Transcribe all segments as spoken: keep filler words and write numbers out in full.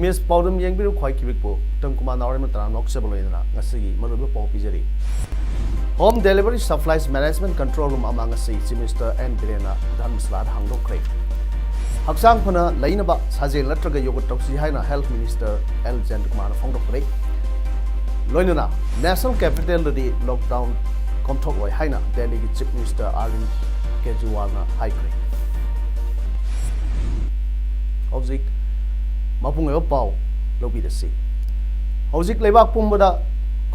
Image ꯄꯥꯎꯗꯝ ꯌꯦꯡꯕꯤꯔꯤꯕ ꯈ꯭ꯋꯥꯏ ꯈꯤꯕꯤꯛꯄꯨ ꯎꯇꯝ ꯀꯨꯃꯥꯔ ꯅꯥꯎꯔꯦꯝꯕ ꯇꯔꯥꯝ ꯅꯣꯛꯆꯕ ꯂꯣꯏꯅꯅ ꯉꯁꯤꯒꯤ ꯃꯔꯨꯑꯣꯏꯕ ꯄꯥꯎ ꯄꯤꯖꯔꯤ꯫ Home Delivery Supplies Management Control Room ꯑꯃ ꯉꯁꯤ Chief Minister ꯑꯦꯟ ꯕꯤꯔꯦꯟꯅ ꯙꯔꯃꯁꯂꯥꯗ ꯍꯥꯡꯗꯣꯛꯈ꯭ꯔꯦ꯫ ꯍꯛꯆꯥꯡ ꯐꯅ ꯂꯩꯅꯕ ꯁꯥꯖꯦꯜ ꯅꯠꯇ꯭ꯔꯒ ꯌꯣꯒ ꯇꯧꯁꯤ ꯍꯥꯏꯅ Health Minister ꯑꯦꯜ ꯖꯌꯟꯇꯀꯨꯃꯥꯔꯅ ꯐꯣꯡꯗꯣꯛꯈ꯭ꯔꯦ꯫ ꯂꯣꯏꯅꯅ National Capitalꯗꯗꯤ lockdown ꯀꯣꯝꯊꯣꯛꯂꯣꯏ ꯍꯥꯏꯅ ꯗꯦꯜꯂꯤꯒꯤ Chief Minister ꯑꯔꯕꯤꯟꯗ ꯀꯦꯖꯔꯤꯋꯥꯜꯅ ꯍꯥꯏꯈ꯭ꯔꯦ꯫ ꯍꯧꯖꯤꯛ ꯃꯄꯨꯡ ꯑꯣꯏꯕ ꯄꯥꯎ ꯂꯧꯕꯤꯔꯁꯤ꯫ ꯍꯧꯖꯤꯛ ꯂꯩꯕꯥꯛ ꯄꯨꯝꯕꯗ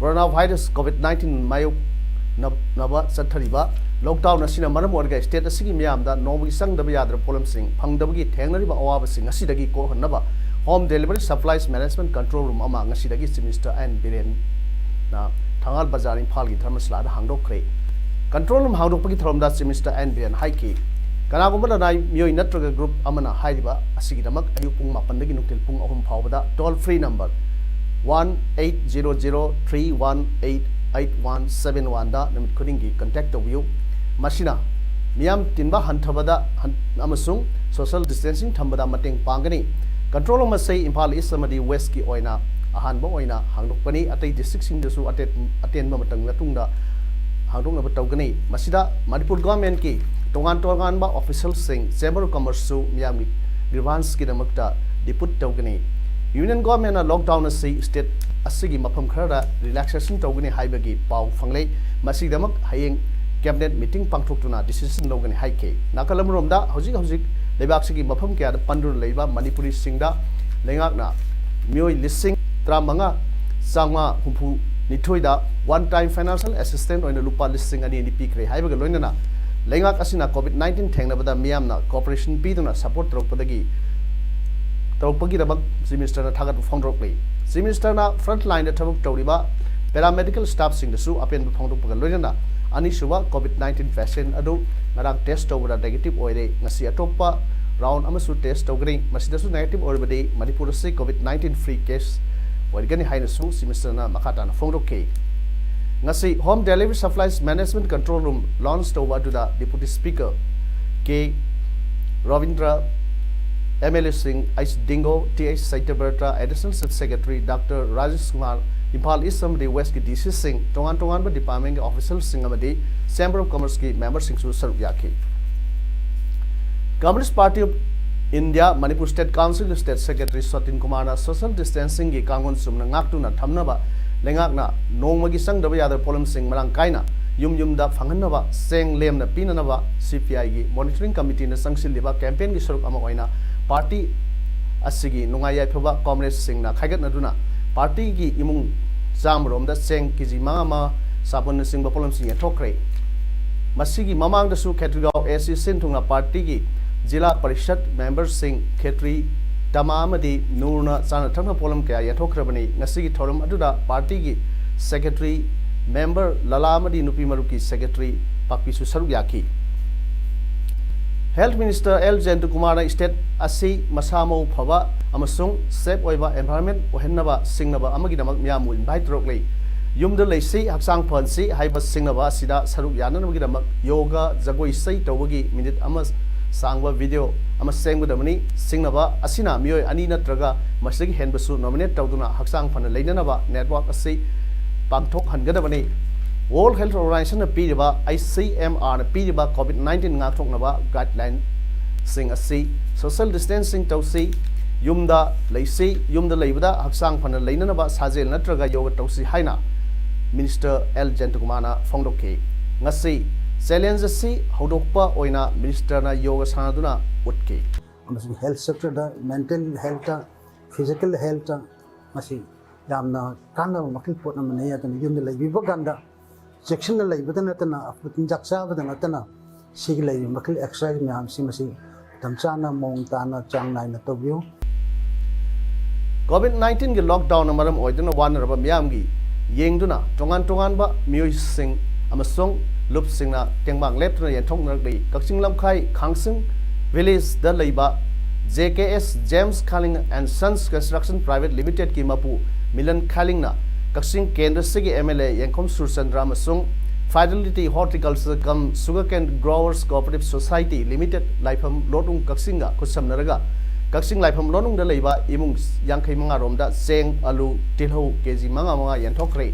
ꯀꯣꯔꯣꯅꯥ ꯚꯥꯏꯔꯁ ꯀꯣꯚꯤꯗ ꯅꯥꯏꯟꯇꯤꯟ ꯃꯥꯌꯣꯛꯅꯅꯕ ꯆꯠꯊꯔꯤꯕ lockdown ꯑꯁꯤꯅ ꯃꯔꯝ ꯑꯣꯏꯔꯒ state ꯑꯁꯤꯒꯤ ꯃꯤꯌꯥꯝꯗ ꯅꯣꯡꯃꯒꯤ ꯆꯪꯗꯕ ꯌꯥꯗ꯭ꯔꯕ ꯄꯣꯠꯂꯝꯁꯤꯡ ꯐꯪꯗꯕꯒꯤ ꯊꯦꯡꯅꯔꯤꯕ ꯑꯋꯥꯕꯁꯤꯡ ꯑꯁꯤꯗꯒꯤ ꯀꯣꯛꯍꯟꯅꯕ Home Delivery Supplies Management Control Room ꯑꯃ ꯉꯁꯤꯗꯒꯤ Chief Minister ꯑꯦꯟ ꯕꯤꯔꯦꯟꯅ ꯊꯪꯒꯥꯜ ꯕꯖꯥꯔ, ꯏꯝꯐꯥꯜꯒꯤ ꯙꯔꯃꯁꯂꯥꯗ ꯍꯥꯡꯗꯣꯛꯈ꯭ꯔꯦ꯫ Control Room ꯍꯥꯡꯗꯣꯛꯄꯒꯤ ꯊꯧꯔꯝꯗ Chief Minister ꯑꯦꯟ ꯕꯤꯔꯦꯟ ꯍꯥꯏꯈꯤ, ꯀꯅꯥꯒꯨꯝꯕ ꯂꯅꯥꯏ ꯃꯤꯑꯣꯏ ꯅꯠꯇ꯭ꯔꯒ group ꯑꯃꯅ ꯍꯥꯏꯔꯤꯕ ꯑꯁꯤꯒꯤꯗꯃꯛ ꯑꯌꯨꯛ ꯄꯨꯡ ꯃꯥꯄꯟꯗꯒꯤ ꯅꯨꯡꯊꯤꯜ ꯄꯨꯡ ꯑꯍꯨꯝ ꯐꯥꯎꯕꯗ toll free number one eight zero zero three one eight eight one seven one ꯗ ꯅꯨꯃꯤꯠ ꯈꯨꯗꯤꯡꯒꯤ contact ꯇꯧꯕꯤꯌꯨ꯫ ꯃꯁꯤꯅ ꯃꯤꯌꯥꯝ ꯇꯤꯟꯕ ꯍꯟꯊꯕꯗ ꯍꯟ-, ꯑꯃꯁꯨꯡ social distancing ꯊꯝꯕꯗ ꯃꯇꯦꯡ ꯄꯥꯡꯒꯅꯤ꯫ Control Room ꯑꯁꯤ ꯏꯝꯐꯥꯜ East ꯑꯃꯗꯤ Westꯀꯤ ꯑꯣꯏꯅ ꯑꯍꯥꯟꯕ ꯑꯣꯏꯅ ꯍꯥꯡꯗꯣꯛꯄꯅꯤ꯫ ꯑꯇꯩ districtꯁꯤꯡꯗꯁꯨ ꯑꯇꯦꯠ-, ꯑꯇꯦꯟꯕ ꯃꯇꯝꯒꯤ ꯃꯇꯨꯡꯗ ꯍꯥꯡꯗꯣꯛꯅꯕ ꯇꯧꯒꯅꯤ꯫ ꯃꯁꯤꯗ ꯃꯅꯤꯄꯨꯔ governmentꯀꯤ ꯇꯣꯉꯥꯟ ꯇꯣꯉꯥꯟꯕ officialꯁꯤꯡ, Chamber of Commerceꯁꯨ ꯃꯤꯌꯥꯝꯒꯤ grievanceꯀꯤꯗꯃꯛꯇ depute ꯇꯧꯒꯅꯤ꯫ Union governmentꯅ lockdown ꯑꯁꯤ state ꯑꯁꯤꯒꯤ ꯃꯐꯝ ꯈꯔꯗ relaxation ꯇꯧꯒꯅꯤ ꯍꯥꯏꯕꯒꯤ ꯄꯥꯎ ꯐꯪꯂꯦ꯫ ꯃꯁꯤꯒꯤꯗꯃꯛ ꯍꯌꯦꯡ cabinet meeting ꯄꯥꯡꯊꯣꯛꯇꯨꯅ decision ꯂꯧꯒꯅꯤ ꯍꯥꯏꯈꯤ꯫ ꯅꯥꯀꯜ ꯑꯃꯔꯣꯝꯗ ꯍꯧꯖꯤꯛ ꯍꯧꯖꯤꯛ ꯂꯩꯕꯥꯛꯁꯤꯒꯤ ꯃꯐꯝ ꯀꯌꯥꯗ ꯄꯟꯗꯨꯅ ꯂꯩꯕ ꯃꯅꯤꯄꯨꯔꯤꯁꯤꯡꯗ ꯂꯩꯉꯥꯛꯅ ꯃꯤꯑꯣꯏ ꯂꯤꯁꯤꯡ ꯇꯔꯥꯃꯉꯥ ꯆꯥꯝꯃꯉꯥ ꯍꯨꯝꯐꯨ ꯅꯤꯊꯣꯏꯗ one time financial assistance ꯑꯣꯏꯅ ꯂꯨꯄꯥ ꯂꯤꯁꯤꯡ ꯑꯅꯤ ꯑꯅꯤ ꯄꯤꯈ꯭ꯔꯦ ꯍꯥꯏꯕꯒ ꯂꯣꯏꯅꯅ ꯂꯩꯉꯥꯛ ꯑꯁꯤꯅ ꯀꯣꯚꯤꯗ ꯅꯥꯏꯟꯇꯤꯟ ꯊꯦꯡꯅꯕꯗ ꯃꯤꯌꯥꯝꯅ cooperation ꯄꯤꯗꯨꯅ support ꯇꯧꯔꯛꯄꯗꯒꯤ ꯇꯧꯔꯛꯄꯒꯤꯗꯃꯛ Chief Minister ꯅ ꯊꯥꯒꯠꯄ ꯐꯣꯡꯗꯣꯔꯛꯂꯤ꯫ Chief Minister ꯅ front line ꯗ ꯊꯕꯛ ꯇꯧꯔꯤꯕ paramedical staff ꯁꯤꯡꯗꯁꯨ ꯑꯄꯦꯟꯕ ꯐꯣꯡꯗꯣꯛꯄꯒ ꯂꯣꯏꯅꯅ ꯑꯅꯤꯁꯨꯕ COVID nineteen patient ꯑꯗꯨ ꯉꯔꯥꯡ test ꯇꯧꯕꯗ negative ꯑꯣꯏꯔꯦ꯫ ꯉꯁꯤ ꯑꯇꯣꯞꯄ round ꯑꯃꯁꯨ test ꯇꯧꯒꯅꯤ꯫ ꯃꯁꯤꯗꯁꯨ negative ꯑꯣꯏꯔꯕꯗꯤ ꯃꯅꯤꯄꯨꯔ ꯑꯁꯤ COVID nineteen free case ꯑꯣꯏꯔꯒꯅꯤ ꯍꯥꯏꯅꯁꯨ Chief Minister ꯅ ꯃꯈꯥ ꯇꯥꯅ ꯐꯣꯡꯗꯣꯛꯈꯤ꯫ ꯉꯁꯤ Home Delivery Supplies Management Control Room launch ꯇꯧꯕ ꯑꯗꯨꯗ Deputy Speaker K Rabindra, MLA ꯁꯤꯡ H Dingo, T H Satyabrata, Additional Chief Secretary doctor Rajesh Kumar, Imphal East ꯑꯃꯗꯤ West ꯀꯤ DC ꯁꯤꯡ, ꯇꯣꯉꯥꯟ ꯇꯣꯉꯥꯟꯕ department ꯀꯤ official ꯁꯤꯡ ꯑꯃꯗꯤ Chamber of Commerce ꯀꯤ member ꯁꯤꯡꯁꯨ ꯁꯔꯨꯛ ꯌꯥꯈꯤ꯫ Communist Party of India Manipur State Council ꯒꯤ State Secretary ꯁꯣꯇꯤꯟ ꯀꯨꯃꯥꯔꯅ social distancing ꯒꯤ ꯀꯥꯡꯂꯣꯟ ꯆꯨꯝꯅ ꯉꯥꯛꯇꯨꯅ ꯊꯝꯅꯕ ꯂꯩꯉꯥꯛꯅ ꯅꯣꯡꯃꯒꯤ ꯆꯪꯗꯕ ꯌꯥꯗꯕ ꯄꯣꯠꯂꯝꯁꯤꯡ ꯃꯔꯥꯡ ꯀꯥꯏꯅ ꯌꯨꯝ ꯌꯨꯝꯗ ꯐꯪꯍꯟꯅꯕ ꯆꯦꯡ ꯂꯦꯝꯅ ꯄꯤꯅꯅꯕ CPI ꯒꯤ monitoring committee ꯅ ꯆꯪꯁꯤꯜꯂꯤꯕ campaign ꯒꯤ ꯁꯔꯨꯛ ꯑꯃ ꯑꯣꯏꯅ party ꯑꯁꯤꯒꯤ ꯅꯨꯡꯉꯥꯏ ꯌꯥꯏꯐꯕ comrade ꯁꯤꯡꯅ ꯈꯥꯏꯒꯠꯅꯗꯨꯅ party ꯒꯤ ꯏꯃꯨꯡ ꯆꯥꯝꯃꯔꯣꯝꯗ ꯆꯦꯡ ꯀꯦꯖꯤ ꯃꯉꯥ ꯑꯃ, ꯁꯥꯄꯣꯟꯅꯆꯤꯡꯕ ꯄꯣꯠꯂꯝꯁꯤꯡ ꯌꯦꯟꯊꯣꯛꯈ꯭ꯔꯦ꯫ ꯃꯁꯤꯒꯤ ꯃꯃꯥꯡꯗꯁꯨ ꯈꯦꯇ꯭ꯔꯤꯒꯥꯎ AC ꯁꯤꯟ ꯊꯨꯡꯅ party ꯒꯤ ꯖꯤꯂꯥ ꯄꯔꯤꯁꯠ member ꯁꯤꯡ ꯈꯦꯇ꯭ꯔꯤ, ꯇꯃꯥ ꯑꯃꯗꯤ ꯅꯨꯔꯅ ꯆꯥꯅ ꯊꯛꯅ ꯄꯣꯠꯂꯝ ꯀꯌꯥ ꯌꯦꯟꯊꯣꯛꯈ꯭ꯔꯕꯅꯤ꯫ ꯉꯁꯤꯒꯤ ꯊꯧꯔꯝ ꯑꯗꯨꯗ party ꯒꯤ secretary member ꯂꯂꯥ ꯑꯃꯗꯤ ꯅꯨꯄꯤ ꯃꯔꯨꯞꯀꯤ secretary ꯄꯥꯛꯄꯤꯁꯨ ꯁꯔꯨꯛ ꯌꯥꯈꯤ꯫ Health Minister ꯑꯦꯜ ꯖꯌꯟꯇꯀꯨꯃꯥꯔꯅ state ꯑꯁꯤ ꯃꯁꯥ ꯃꯎ ꯐꯕ ꯑꯃꯁꯨꯡ safe ꯑꯣꯏꯕ environment ꯑꯣꯏꯍꯟꯅꯕ ꯁꯤꯡꯅꯕ ꯑꯃꯒꯤꯗꯃꯛ ꯃꯤꯌꯥꯝꯕꯨ invite ꯇꯧꯔꯛꯂꯤ꯫ ꯌꯨꯝꯗ ꯂꯩꯁꯤ, ꯍꯛꯆꯥꯡ ꯐꯍꯟꯁꯤ ꯍꯥꯏꯕ ꯁꯤꯡꯅꯕ ꯑꯁꯤꯗ ꯁꯔꯨꯛ ꯌꯥꯅꯅꯕꯒꯤꯗꯃꯛ ꯌꯣꯒ, ꯖꯒꯣꯏ ꯏꯁꯩ ꯇꯧꯕꯒꯤ minute ꯑꯃ ꯁꯥꯡꯕ video ꯑꯃ ꯁꯦꯝꯒꯗꯕꯅꯤ꯫ ꯁꯤꯡꯅꯕ ꯑꯁꯤꯅ ꯃꯤꯑꯣꯏ ꯑꯅꯤ ꯅꯠꯇ꯭ꯔꯒ ꯃꯁꯤꯗꯒꯤ ꯍꯦꯟꯕꯁꯨ nominate ꯇꯧꯗꯨꯅ ꯍꯛꯆꯥꯡ ꯐꯅ ꯂꯩꯅꯅꯕ network ꯑꯁꯤ ꯄꯥꯡꯊꯣꯛꯍꯟꯒꯗꯕꯅꯤ꯫ World Health Organization ꯅ ꯄꯤꯔꯤꯕ, ICMR ꯅ ꯄꯤꯔꯤꯕ COVID nineteen ꯉꯥꯛꯊꯣꯛꯅꯕ guideline ꯁꯤꯡ ꯑꯁꯤ social distancing ꯇꯧꯁꯤ, ꯌꯨꯝꯗ ꯂꯩꯁꯤ, ꯌꯨꯝꯗ ꯂꯩꯕꯗ ꯍꯛꯆꯥꯡ ꯐꯅ ꯂꯩꯅꯅꯕ ꯁꯥꯖꯦꯜ ꯅꯠꯇ꯭ꯔꯒ ꯌꯣꯒ ꯇꯧꯁꯤ ꯍꯥꯏꯅ Minister ꯑꯦꯜ ꯖꯌꯟꯇꯀꯨꯃꯥꯔꯅ ꯐꯣꯡꯗꯣꯛꯈꯤ꯫ ꯉꯁꯤ challenge ꯑꯁꯤ ꯍꯧꯗꯣꯛꯄ ꯑꯣꯏꯅ minister ꯅ ꯌꯣꯒ ꯁꯥꯟꯅꯗꯨꯅ ꯎꯠꯈꯤ꯫ ꯑꯃꯁꯨꯡ health sector ꯗ, mental health ꯇ, physical health ꯇ ꯃꯁꯤ ꯌꯥꯝꯅ ꯀꯥꯟꯅꯕ ꯃꯈꯜ ꯄꯣꯠ ꯑꯃꯅꯤ꯫ ꯑꯗꯨꯅ ꯌꯨꯝꯗ ꯂꯩꯕꯤꯕ ꯀꯥꯟꯗ ꯆꯦꯛꯁꯤꯟꯅ ꯂꯩꯕꯗ ꯅꯠꯇꯅ, ꯆꯤꯟꯖꯥꯛ ꯆꯥꯕꯗ ꯅꯠꯇꯅ, ꯁꯤꯒꯤ ꯂꯩꯔꯤꯕ ꯃꯈꯜ exercise ꯃꯌꯥꯝꯁꯤ ꯃꯁꯤ ꯃꯇꯝ ꯆꯥꯅ, ꯃꯑꯣꯡ ꯇꯥꯅ, ꯆꯥꯡ ꯅꯥꯏꯅ ꯇꯧꯕꯤꯌꯨ꯫ ꯀꯣꯚꯤꯗ ꯅꯥꯏꯟꯇꯤꯟꯒꯤ ꯂꯣꯛꯗꯥꯎꯟꯅ ꯃꯔꯝ ꯑꯣꯏꯗꯨꯅ ꯋꯥꯅꯔꯕ ꯃꯤꯌꯥꯝꯒꯤ ꯌꯦꯡꯗꯨꯅ ꯇꯣꯉꯥꯟ ꯇꯣꯉꯥꯟꯕ ꯃꯤꯑꯣꯏꯁꯤꯡ ꯑꯃꯁꯨꯡ ꯂꯨꯞꯁꯤꯡꯅ ꯇꯦꯡꯕꯥꯡ ꯂꯦꯞꯇꯅ ꯌꯦꯟꯊꯣꯛꯅꯔꯛꯂꯤ꯫ ꯀꯛꯆꯤꯡ ꯂꯝꯈꯥꯏ ꯈꯥꯡꯁꯤꯡ ꯚꯤꯂꯦꯖꯗ ꯂꯩꯕ J K S James Khaling and Sons Construction Private Limitedꯀꯤ ꯃꯄꯨ Milan ꯈꯥꯏꯂꯤꯡꯅ Kakching ꯀꯦꯟꯗ꯭ꯔꯁꯤꯒꯤ M L A ꯌꯦꯡꯈꯣꯝ ꯁꯨꯔꯆꯟꯗ꯭ꯔ ꯑꯃꯁꯨꯡ Fidelity Horticulture cum Sugarcane Growers Cooperative Society Limited ꯂꯥꯏꯐꯝ ꯂꯣꯠꯅꯨꯡ ꯀꯛꯆꯤꯡꯒ ꯈꯨꯠꯁꯝꯅꯔꯒ ꯀꯛꯆꯤꯡ ꯂꯥꯏꯐꯝ ꯂꯣꯠꯅꯨꯡꯗ ꯂꯩꯕ ꯏꯃꯨꯡ ꯌꯥꯡꯈꯩ ꯃꯉꯥ ꯔꯣꯝꯗ ꯆꯦꯡ, ꯑꯂꯨ, ꯇꯤꯜꯍꯧ K G ꯃꯉꯥ ꯃꯉꯥ ꯌꯦꯟꯊꯣꯛꯈ꯭ꯔꯦ꯫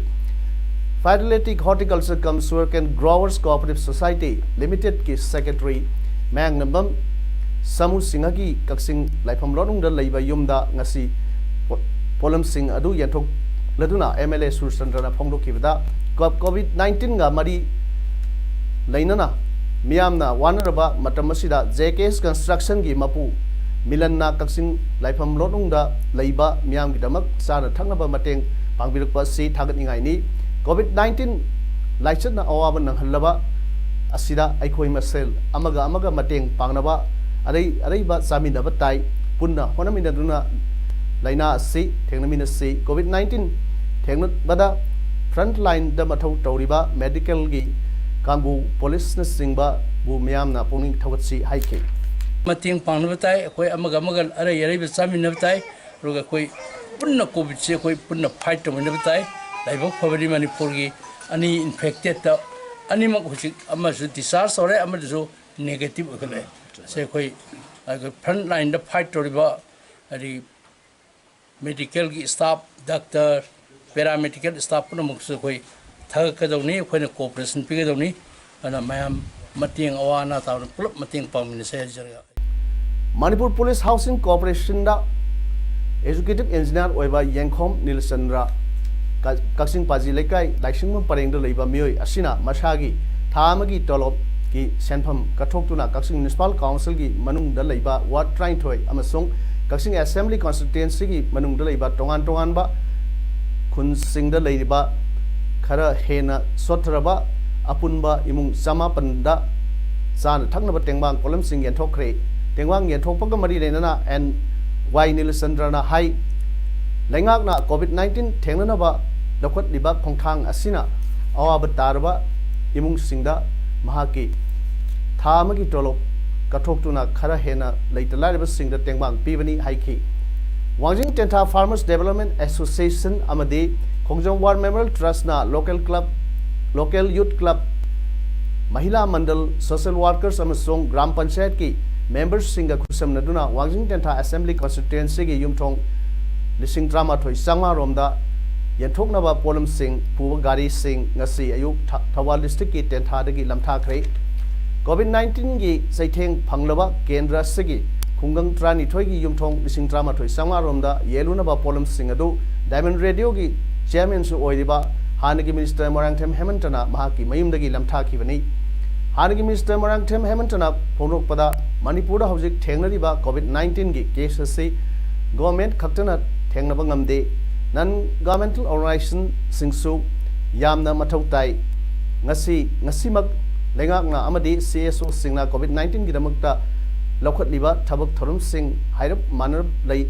Fidelity Horticulture cum Sugarcane Growers Cooperative Society Limitedꯀꯤ Secretary ꯃꯌꯥꯡꯅꯝꯕꯝ ꯁꯥꯃꯨ ꯁꯤꯡꯍꯒꯤ ꯀꯛꯆꯤꯡ ꯂꯥꯏꯐꯝ ꯂꯣꯠꯅꯨꯡꯗ ꯂꯩꯕ ꯌꯨꯝꯗ ꯉꯁꯤ ꯄꯣ-, ꯄꯣꯠꯂꯝꯁꯤꯡ ꯑꯗꯨ ꯌꯦꯟꯊꯣꯛꯂꯗꯨꯅ M L A ꯁꯨꯔꯆꯟꯗ꯭ꯔꯅ ꯐꯣꯡꯗꯣꯛꯈꯤꯕꯗ, ꯀꯣ-, ꯀꯣꯚꯤꯗ ꯅꯥꯏꯟꯇꯤꯟꯒ ꯃꯔꯤ ꯂꯩꯅꯅ ꯃꯤꯌꯥꯝꯅ ꯋꯥꯅꯔꯕ ꯃꯇꯝ ꯑꯁꯤꯗ J K S Constructionꯒꯤ ꯃꯄꯨ ꯃꯤꯂꯟꯅ ꯀꯛꯆꯤꯡ ꯂꯥꯏꯐꯝ ꯂꯣꯠꯅꯨꯡꯗ ꯂꯩꯕ ꯃꯤꯌꯥꯝꯒꯤꯗꯃꯛ ꯆꯥꯅ ꯊꯛꯅꯕ ꯃꯇꯦꯡ ꯄꯥꯡꯕꯤꯔꯛꯄ ꯑꯁꯤ ꯊꯥꯒꯠꯅꯤꯡꯉꯥꯏꯅꯤ꯫ ꯀꯣꯚꯤꯗ ꯅꯥꯏꯟꯇꯤꯟ ꯂꯥꯏꯆꯠꯅ ꯑꯋꯥꯕ ꯅꯪꯍꯜꯂꯕ ꯑꯁꯤꯗ ꯑꯩꯈꯣꯏ ꯃꯁꯦꯜ ꯑꯃꯒ ꯑꯃꯒ ꯃꯇꯦꯡ ꯄꯥꯡꯅꯕ, ꯑꯔꯩ ꯑꯔꯩꯕ ꯆꯥꯃꯤꯟꯅꯕ ꯇꯥꯏ꯫ ꯄꯨꯟꯅ ꯍꯣꯠꯅꯃꯤꯟꯅꯗꯨꯅ ꯂꯥꯏꯅꯥ ꯑꯁꯤ ꯊꯦꯡꯅꯃꯤꯟꯅꯁꯤ꯫ ꯀꯣꯚꯤꯗ ꯅꯥꯏꯟꯇꯤꯟ ꯊꯦꯡꯅꯕꯗ front lineꯗ ꯃꯊꯧ ꯇꯧꯔꯤꯕ medicalꯒꯤ ꯀꯥꯡꯕꯨ, ꯄꯨꯂꯤꯁꯅꯆꯤꯡꯕꯕꯨ ꯃꯤꯌꯥꯝꯅ ꯄꯨꯛꯅꯤꯡ ꯊꯧꯒꯠꯁꯤ ꯍꯥꯏꯈꯤ꯫ ꯃꯇꯦꯡ ꯄꯥꯡꯅꯕ ꯇꯥꯏ꯫ ꯑꯩꯈꯣꯏ ꯑꯃꯒ ꯑꯃꯒ ꯑꯔꯩ ꯑꯔꯩꯕ ꯆꯥꯃꯤꯟꯅꯕ ꯇꯥꯏ꯫ ꯑꯗꯨꯒ ꯑꯩꯈꯣꯏ ꯄꯨꯟꯅ ꯀꯣꯚꯤꯗꯁꯦ ꯑꯩꯈꯣꯏ ꯄꯨꯟꯅ fight ꯇꯧꯃꯤꯟꯅꯕ ꯇꯥꯏ꯫ ꯂꯥꯏꯕꯛ ꯐꯕꯗꯤ ꯃꯅꯤꯄꯨꯔꯒꯤ ꯑꯅꯤ infectedꯇ ꯑꯅꯤꯃꯛ ꯍꯧꯖꯤꯛ ꯑꯃꯁꯨ discharge ꯇꯧꯔꯦ, ꯑꯃꯗꯨꯁꯨ negative ꯑꯣꯏꯈꯠꯂꯛꯑꯦ꯫ ꯁꯦ ꯑꯩꯈꯣꯏ, ꯑꯩꯈꯣꯏ front lineꯗ fight ꯇꯧꯔꯤꯕ, ꯍꯥꯏꯗꯤ medicalꯒꯤ staff, doctor, paramedical staff ꯄꯨꯝꯅꯃꯛꯁꯨ ꯑꯩꯈꯣꯏ ꯊꯥꯒꯠꯀꯗꯧꯅꯤ, ꯑꯩꯈꯣꯏꯅ cooperation ꯄꯤꯒꯗꯧꯅꯤ꯫ ꯑꯗꯨꯅ ꯃꯌꯥꯝ ꯃꯇꯦꯡ, ꯑꯋꯥ ꯑꯅꯥ ꯇꯥꯕꯗ ꯄꯨꯂꯞ ꯃꯇꯦꯡ ꯄꯥꯡꯃꯤꯟꯅꯁꯦ ꯍꯥꯏꯖꯔꯒ꯫ ꯃꯅꯤꯄꯨꯔ ꯄꯨꯂꯤꯁ ꯍꯥꯎꯁꯤꯡ ꯀꯣꯔꯄꯣꯔꯦꯁꯟꯗ executive engineer ꯑꯣꯏꯕ ꯌꯦꯡꯈꯣꯝ ꯅꯤꯂꯆꯟꯗ꯭ꯔ, ꯀ-, ꯀꯛꯆꯤꯡ ꯄꯥꯖꯤ ꯂꯩꯀꯥꯏ ꯂꯥꯏꯁꯤꯡꯕꯝ ꯄꯔꯦꯡꯗ ꯂꯩꯕ ꯃꯤꯑꯣꯏ ꯑꯁꯤꯅ ꯃꯁꯥꯒꯤ ꯊꯥ ꯑꯃꯒꯤ ꯇꯣꯂꯣꯞꯀꯤ ꯁꯦꯟꯐꯝ ꯀꯠꯊꯣꯛꯇꯨꯅ ꯀꯛꯆꯤꯡ ꯃ꯭ꯌꯨꯅꯤꯁꯤꯄꯥꯜ ꯀꯥꯎꯟꯁꯤꯜꯒꯤ ꯃꯅꯨꯡꯗ ꯂꯩꯕ ꯋꯥꯔꯗ ꯇꯔꯥꯅꯤꯊꯣꯏ ꯑꯃꯁꯨꯡ ꯀꯛꯆꯤꯡ ꯑꯦꯁꯦꯝꯕ꯭ꯂꯤ ꯀꯟꯁꯇꯤꯇ꯭ꯋꯦꯟꯁꯤꯒꯤ ꯃꯅꯨꯡꯗ ꯂꯩꯕ ꯇꯣꯉꯥꯟ ꯇꯣꯉꯥꯟꯕ ꯈꯨꯟꯁꯤꯡꯗ ꯂꯩꯔꯤꯕ ꯈꯔ ꯍꯦꯟꯅ ꯁꯣꯠꯊꯔꯕ ꯑꯄꯨꯟꯕ ꯏꯃꯨꯡ ꯆꯃꯥꯄꯟꯗ ꯆꯥꯅ ꯊꯛꯅꯕ ꯇꯦꯡꯕꯥꯡ ꯄꯣꯠꯂꯝꯁꯤꯡ ꯌꯦꯟꯊꯣꯛꯈ꯭ꯔꯦ꯫ ꯇꯦꯡꯕꯥꯡ ꯌꯦꯟꯊꯣꯛꯄꯒ ꯃꯔꯤ ꯂꯩꯅꯅ ꯑꯦꯟ ꯋꯥꯏ ꯅꯤꯂꯆꯟꯗ꯭ꯔꯅ ꯍꯥꯏ, ꯂꯩꯉꯥꯛꯅ COVID nineteen ꯊꯦꯡꯅꯅꯕ ꯂꯧꯈꯠꯂꯤꯕ ꯈꯣꯡꯊꯥꯡ ꯑꯁꯤꯅ ꯑꯋꯥꯕ ꯇꯥꯔꯕ ꯏꯃꯨꯡꯁꯤꯡꯗ ꯃꯍꯥꯛꯀꯤ ꯊꯥ ꯑꯃꯒꯤ ꯇꯣꯂꯣꯞ ꯀꯠꯊꯣꯛꯇꯨꯅ ꯈꯔ ꯍꯦꯟꯅ ꯂꯩꯇ ꯂꯥꯏꯔꯕꯁꯤꯡꯗ ꯇꯦꯡꯕꯥꯡ ꯄꯤꯕꯅꯤ ꯍꯥꯏꯈꯤ꯫ ꯋꯥꯡꯖꯤꯡ ꯇꯦꯟꯊꯥ Farmers Development Association ꯑꯃꯗꯤ ꯈꯣꯡꯖꯣꯝ War Memorial Trust ꯅ local club, local youth club, ꯃꯍꯤꯂꯥ ꯃꯟꯗꯜ, social workers ꯑꯃꯁꯨꯡ ꯒ꯭ꯔꯥꯝ ꯄꯟꯆꯥꯌꯠꯀꯤ memberꯁꯤꯡꯒ ꯈꯨꯠꯁꯝꯅꯗꯨꯅ ꯋꯥꯡꯖꯤꯡ ꯇꯦꯟꯊꯥ Assembly Constituencyꯒꯤ ꯌꯨꯝꯊꯣꯡ ꯂꯤꯁꯤꯡ ꯇꯔꯥꯃꯥꯊꯣꯏ ꯆꯥꯝꯃꯉꯥ ꯔꯣꯝꯗ ꯌꯦꯟꯊꯣꯛꯅꯕ ꯄꯣꯠꯂꯝꯁꯤꯡ ꯄꯨꯕ ꯒꯥꯔꯤꯁꯤꯡ ꯉꯁꯤ ꯑꯌꯨꯛ ꯊ-, ꯊꯧꯕꯥꯜ districtꯀꯤ ꯇꯦꯟꯊꯥꯗꯒꯤ ꯂꯝꯊꯥꯈ꯭ꯔꯦ꯫ COVID nineteenꯒꯤ ꯆꯩꯊꯦꯡ ꯐꯪꯂꯕ ꯀꯦꯟꯗ꯭ꯔ ꯑꯁꯤꯒꯤ ꯈꯨꯡꯒꯪ ꯇꯔꯥꯅꯤꯊꯣꯏꯒꯤ ꯌꯨꯝꯊꯣꯡ ꯂꯤꯁꯤꯡ ꯇꯔꯥꯃꯥꯊꯣꯏ ꯆꯥꯝꯃꯉꯥ ꯔꯣꯝꯗ ꯌꯦꯜꯂꯨꯅꯕ ꯄꯣꯠꯂꯝꯁꯤꯡ ꯑꯗꯨ Diamond Radioꯒꯤ chairmanꯁꯨ ꯑꯣꯏꯔꯤꯕ ꯍꯥꯟꯅꯒꯤ minister ꯃꯣꯏꯔꯥꯡꯊꯦꯝ ꯍꯦꯃꯟꯇꯅ ꯃꯍꯥꯛꯀꯤ ꯃꯌꯨꯝꯗꯒꯤ ꯂꯝꯊꯥꯈꯤꯕꯅꯤ꯫ ꯍꯥꯟꯅꯒꯤ minister ꯃꯣꯏꯔꯥꯡꯊꯦꯝ ꯍꯦꯃꯟꯇꯅ ꯐꯣꯡꯗꯣꯛꯄꯗ, ꯃꯅꯤꯄꯨꯔꯗ ꯍꯧꯖꯤꯛ ꯊꯦꯡꯅꯔꯤꯕ COVID nineteenꯒꯤ case ꯑꯁꯤ government ꯈꯛꯇꯅ ꯊꯦꯡꯅꯕ ꯉꯝꯗꯦ꯫ Non governmental organizationꯁꯤꯡꯁꯨ ꯌꯥꯝꯅ ꯃꯊꯧ ꯇꯥꯏ꯫ ꯉꯁꯤ, ꯉꯁꯤꯃꯛ ꯂꯩꯉꯥꯛꯅ ꯑꯃꯗꯤ CSOꯁꯤꯡꯅ COVID nineteenꯒꯤꯗꯃꯛꯇ ꯂꯧꯈꯠꯂꯤꯕ ꯊꯕꯛ ꯊꯧꯔꯝꯁꯤꯡ ꯍꯥꯏꯔꯞ ꯃꯥꯟꯅꯔꯞ ꯂꯩ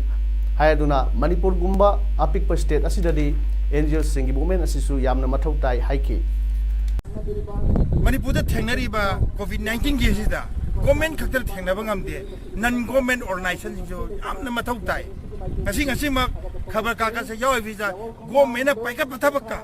ꯍꯥꯏꯗꯨꯅ ꯃꯅꯤꯄꯨꯔꯒꯨꯝꯕ ꯑꯄꯤꯛꯄ state ꯑꯁꯤꯗꯗꯤ NGOꯁꯤꯡꯒꯤ movement ꯑꯁꯤꯁꯨ ꯌꯥꯝꯅ ꯃꯊꯧ ꯇꯥꯏ ꯍꯥꯏꯈꯤ꯫ ꯃꯅꯤꯄꯨꯔꯗ ꯊꯦꯡꯅꯔꯤꯕ COVID nineteenꯒꯤ ꯑꯁꯤꯗ government ꯈꯛꯇꯅ ꯊꯦꯡꯅꯕ ꯉꯝꯗꯦ, non government organizationꯁꯤꯡꯁꯨ ꯌꯥꯝꯅ ꯃꯊꯧ ꯇꯥꯏ꯫ ꯉꯁꯤ, ꯉꯁꯤꯃꯛ ꯈꯕꯔ ꯀꯥꯒꯖꯇ ꯌꯥꯎꯔꯤꯕꯁꯤꯗ governmentꯅ ꯄꯥꯏꯈꯠꯄ ꯊꯕꯛꯀ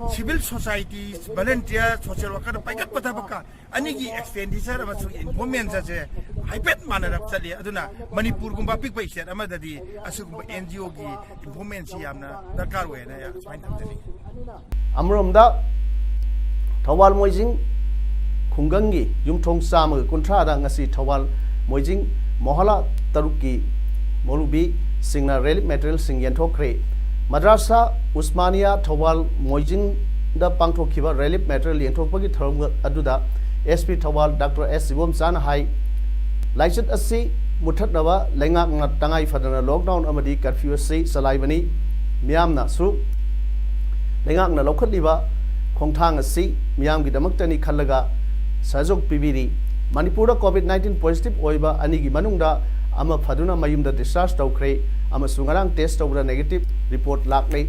civil society, volunteer, social workerꯅ ꯄꯥꯏꯈꯠꯄ ꯊꯕꯛꯀ ꯑꯅꯤꯒꯤ expenditure ꯑꯃꯁꯨꯡ involvement ꯑꯁꯦ ꯍꯥꯏꯐꯦꯠ ꯃꯥꯟꯅꯔꯞ ꯆꯠꯂꯤ꯫ ꯑꯗꯨꯅ ꯃꯅꯤꯄꯨꯔꯒꯨꯝꯕ ꯑꯄꯤꯛꯄ state ꯑꯃꯗꯗꯤ ꯑꯁꯤꯒꯨꯝꯕ NGOꯒꯤ involvementꯁꯤ ꯌꯥꯝꯅ ꯗꯔꯀꯥꯔ ꯑꯣꯏꯅ ꯁꯨꯃꯥꯏꯅ ꯊꯝꯖꯅꯤꯡꯉꯤ꯫ ꯑꯃꯔꯣꯝꯗ ꯊꯧꯕꯥꯜ ꯃꯣꯏꯖꯤꯡ ꯈꯨꯡꯒꯪꯒꯤ ꯌꯨꯝꯊꯣꯡ ꯆꯥꯝꯃꯒ ꯀꯨꯟꯊ꯭ꯔꯥꯗ ꯉꯁꯤ ꯊꯧꯕꯥꯜ ꯃꯣꯏꯖꯤꯡ ꯃꯣꯍꯂꯥ ꯇꯔꯨꯛꯀꯤ ꯃꯧꯂꯨꯕꯤꯁꯤꯡꯅ relief materialꯁꯤꯡ ꯌꯦꯟꯊꯣꯛꯈ꯭ꯔꯦ꯫ ꯃꯗ꯭ꯔꯥꯁꯥ ꯎꯁꯃꯥꯅꯤꯌꯥ ꯊꯧꯕꯥꯜ ꯃꯣꯏꯖꯤꯡꯗ ꯄꯥꯡꯊꯣꯛꯈꯤꯕ relief material ꯌꯦꯟꯊꯣꯛꯄꯒꯤ ꯊꯧꯔꯝ ꯑꯗꯨꯗ SP ꯊꯧꯕꯥꯜ Doctor S ꯏꯕꯣꯝꯆꯥꯅ ꯍꯥꯏ, ꯂꯥꯏꯆꯠ ꯑꯁꯤ ꯃꯨꯠꯊꯠꯅꯕ ꯂꯩꯉꯥꯛꯅ ꯇꯉꯥꯏ ꯐꯗꯅ lockdown ꯑꯃꯗꯤ curfew ꯑꯁꯤ ꯆꯂꯥꯏꯕꯅꯤ꯫ ꯃꯤꯌꯥꯝꯅꯁꯨ ꯂꯩꯉꯥꯛꯅ ꯂꯧꯈꯠꯂꯤꯕ ꯈꯣꯡꯊꯥꯡ ꯑꯁꯤ ꯃꯤꯌꯥꯝꯒꯤꯗꯃꯛꯇꯅꯤ ꯈꯜꯂꯒ ꯁꯍꯌꯣꯒ ꯄꯤꯕꯤꯔꯤ꯫ ꯃꯅꯤꯄꯨꯔꯗ COVID nineteen positive ꯑꯣꯏꯕ ꯑꯅꯤꯒꯤ ꯃꯅꯨꯡꯗ ꯑꯃ ꯐꯗꯨꯅ ꯃꯌꯨꯝꯗ discharge ꯇꯧꯈ꯭ꯔꯦ ꯑꯃꯁꯨꯡ ꯉꯔꯥꯡ test ꯇꯧꯕꯗ negative report ꯂꯥꯛꯂꯦ꯫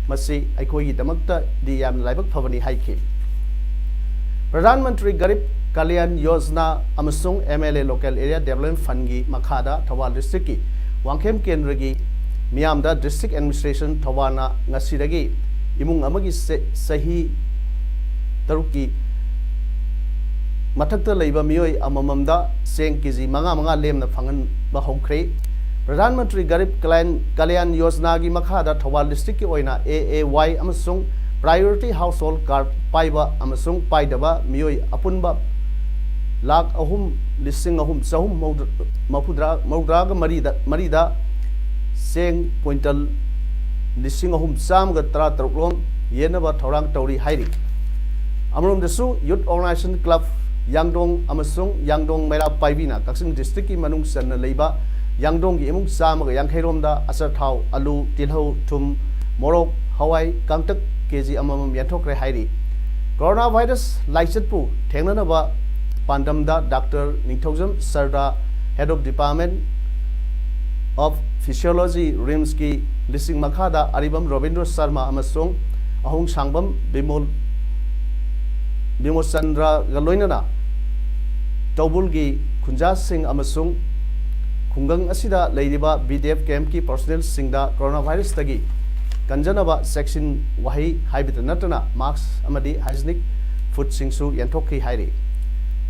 ꯃꯁꯤ ꯑꯩꯈꯣꯏꯒꯤꯗꯃꯛꯇꯗꯤ ꯌꯥꯝꯅ ꯂꯥꯏꯕꯛ ꯐꯕꯅꯤ ꯍꯥꯏꯈꯤ꯫ ꯄ꯭ꯔꯙꯥꯟ ꯃꯟꯇ꯭ꯔꯤ ꯒꯔꯤꯕ ꯀꯂꯌꯥꯟ ꯌꯣꯖꯅꯥ ꯑꯃꯁꯨꯡ M L A Local Area Development Fundꯀꯤ ꯃꯈꯥꯗ ꯊꯧꯕꯥꯜ districtꯀꯤ ꯋꯥꯡꯈꯦꯝ ꯀꯦꯟꯗ꯭ꯔꯒꯤ ꯃꯤꯌꯥꯝꯗ district administration ꯊꯧꯕꯥꯜꯅ ꯉꯁꯤꯗꯒꯤ ꯏꯃꯨꯡ ꯑꯃꯒꯤ ꯆ-, ꯆꯍꯤ ꯇꯔꯨꯛꯀꯤ ꯃꯊꯛꯇ ꯂꯩꯕ ꯃꯤꯑꯣꯏ ꯑꯃꯃꯝꯗ ꯆꯦꯡ ꯀꯦ ꯖꯤ ꯃꯉꯥ ꯃꯉꯥ ꯂꯦꯝꯅ ꯐꯪꯍꯟꯕ ꯍꯧꯈ꯭ꯔꯦ꯫ ꯄ꯭ꯔꯙꯥꯟ ꯃꯟꯇ꯭ꯔꯤ ꯒꯔꯤꯕ ꯀꯂꯌꯥꯟ, ꯀꯂꯌꯥꯟ ꯌꯣꯖꯅꯥꯒꯤ ꯃꯈꯥꯗ ꯊꯧꯕꯥꯜ districtꯀꯤ ꯑꯣꯏꯅ A A Y ꯑꯃꯁꯨꯡ priority household card ꯄꯥꯏꯕ ꯑꯃꯁꯨꯡ ꯄꯥꯏꯗꯕ ꯃꯤꯑꯣꯏ ꯑꯄꯨꯟꯕ ꯂꯥꯈ ꯑꯍꯨꯝ ꯂꯤꯁꯤꯡ ꯑꯍꯨꯝ ꯆꯍꯨꯝ ꯃꯧꯗ꯭ꯔꯥ, ꯃꯧꯗ꯭ꯔꯥ, ꯃꯧꯗ꯭ꯔꯥꯒ ꯃꯔꯤꯗ, ꯃꯔꯤꯗ ꯆꯦꯡ quintal ꯂꯤꯁꯤꯡ ꯑꯍꯨꯝ ꯆꯥꯝꯃꯒ ꯇꯔꯥ ꯇꯔꯨꯛ ꯂꯣꯝ ꯌꯦꯟꯅꯕ ꯊꯧꯔꯥꯡ ꯇꯧꯔꯤ ꯍꯥꯏꯔꯤ꯫ ꯑꯃꯔꯣꯝꯗꯁꯨ Youth Organisation Club ꯌꯥꯡꯗꯣꯡ ꯑꯃꯁꯨꯡ ꯌꯥꯡꯗꯣꯡ ꯃꯩꯔꯥ ꯄꯥꯏꯕꯤꯅ ꯀꯛꯆꯤꯡ districtꯀꯤ ꯃꯅꯨꯡ ꯆꯟꯅ ꯂꯩꯕ ꯌꯥꯡꯗꯣꯡꯒꯤ ꯏꯃꯨꯡ ꯆꯥꯝꯃꯒ ꯌꯥꯡꯈꯩ ꯔꯣꯝꯗ ꯑꯆꯥꯊꯥꯎ, ꯑꯂꯨ, ꯇꯤꯜꯍꯧ, ꯊꯨꯝ, ꯃꯣꯔꯣꯛ, ꯍꯋꯥꯏ ꯀꯥꯡꯇꯛ ꯀꯦ ꯖꯤ ꯑꯃꯃꯝ ꯌꯦꯟꯊꯣꯛꯈ꯭ꯔꯦ ꯍꯥꯏꯔꯤ꯫ Coronavirus ꯂꯥꯏꯆꯠꯄꯨ ꯊꯦꯡꯅꯅꯕ ꯄꯥꯟꯗꯝꯗ doctor Ningthoujam Sarda, Head of Department of Physiology, RIMSꯀꯤ ꯂꯤꯁꯤꯡ ꯃꯈꯥꯗ ꯑꯔꯤꯕꯝ ꯔꯣꯕꯤꯟꯗ꯭ꯔ ꯁꯔꯃ ꯑꯃꯁꯨꯡ ꯑꯍꯣꯡꯁꯥꯡꯕꯝ ꯕꯤꯃꯣꯜ, ꯕꯤꯃꯣꯆꯟꯗ꯭ꯔꯒ ꯂꯣꯏꯅꯅ ꯇꯧꯕꯨꯜꯒꯤ ꯈꯨꯟꯖꯥꯁꯤꯡ ꯑꯃꯁꯨꯡ ꯈꯨꯡꯒꯪ ꯑꯁꯤꯗ ꯂꯩꯔꯤꯕ B D F campꯀꯤ personnelꯁꯤꯡꯗ coronavirusꯇꯒꯤ ꯀꯟꯖꯅꯕ ꯆꯦꯛꯁꯤꯟ ꯋꯥꯍꯩ ꯍꯥꯏꯕꯇ ꯅꯠꯇꯅ mask ꯑꯃꯗꯤ hygienic foodꯁꯤꯡꯁꯨ ꯌꯦꯟꯊꯣꯛꯈꯤ ꯍꯥꯏꯔꯤ꯫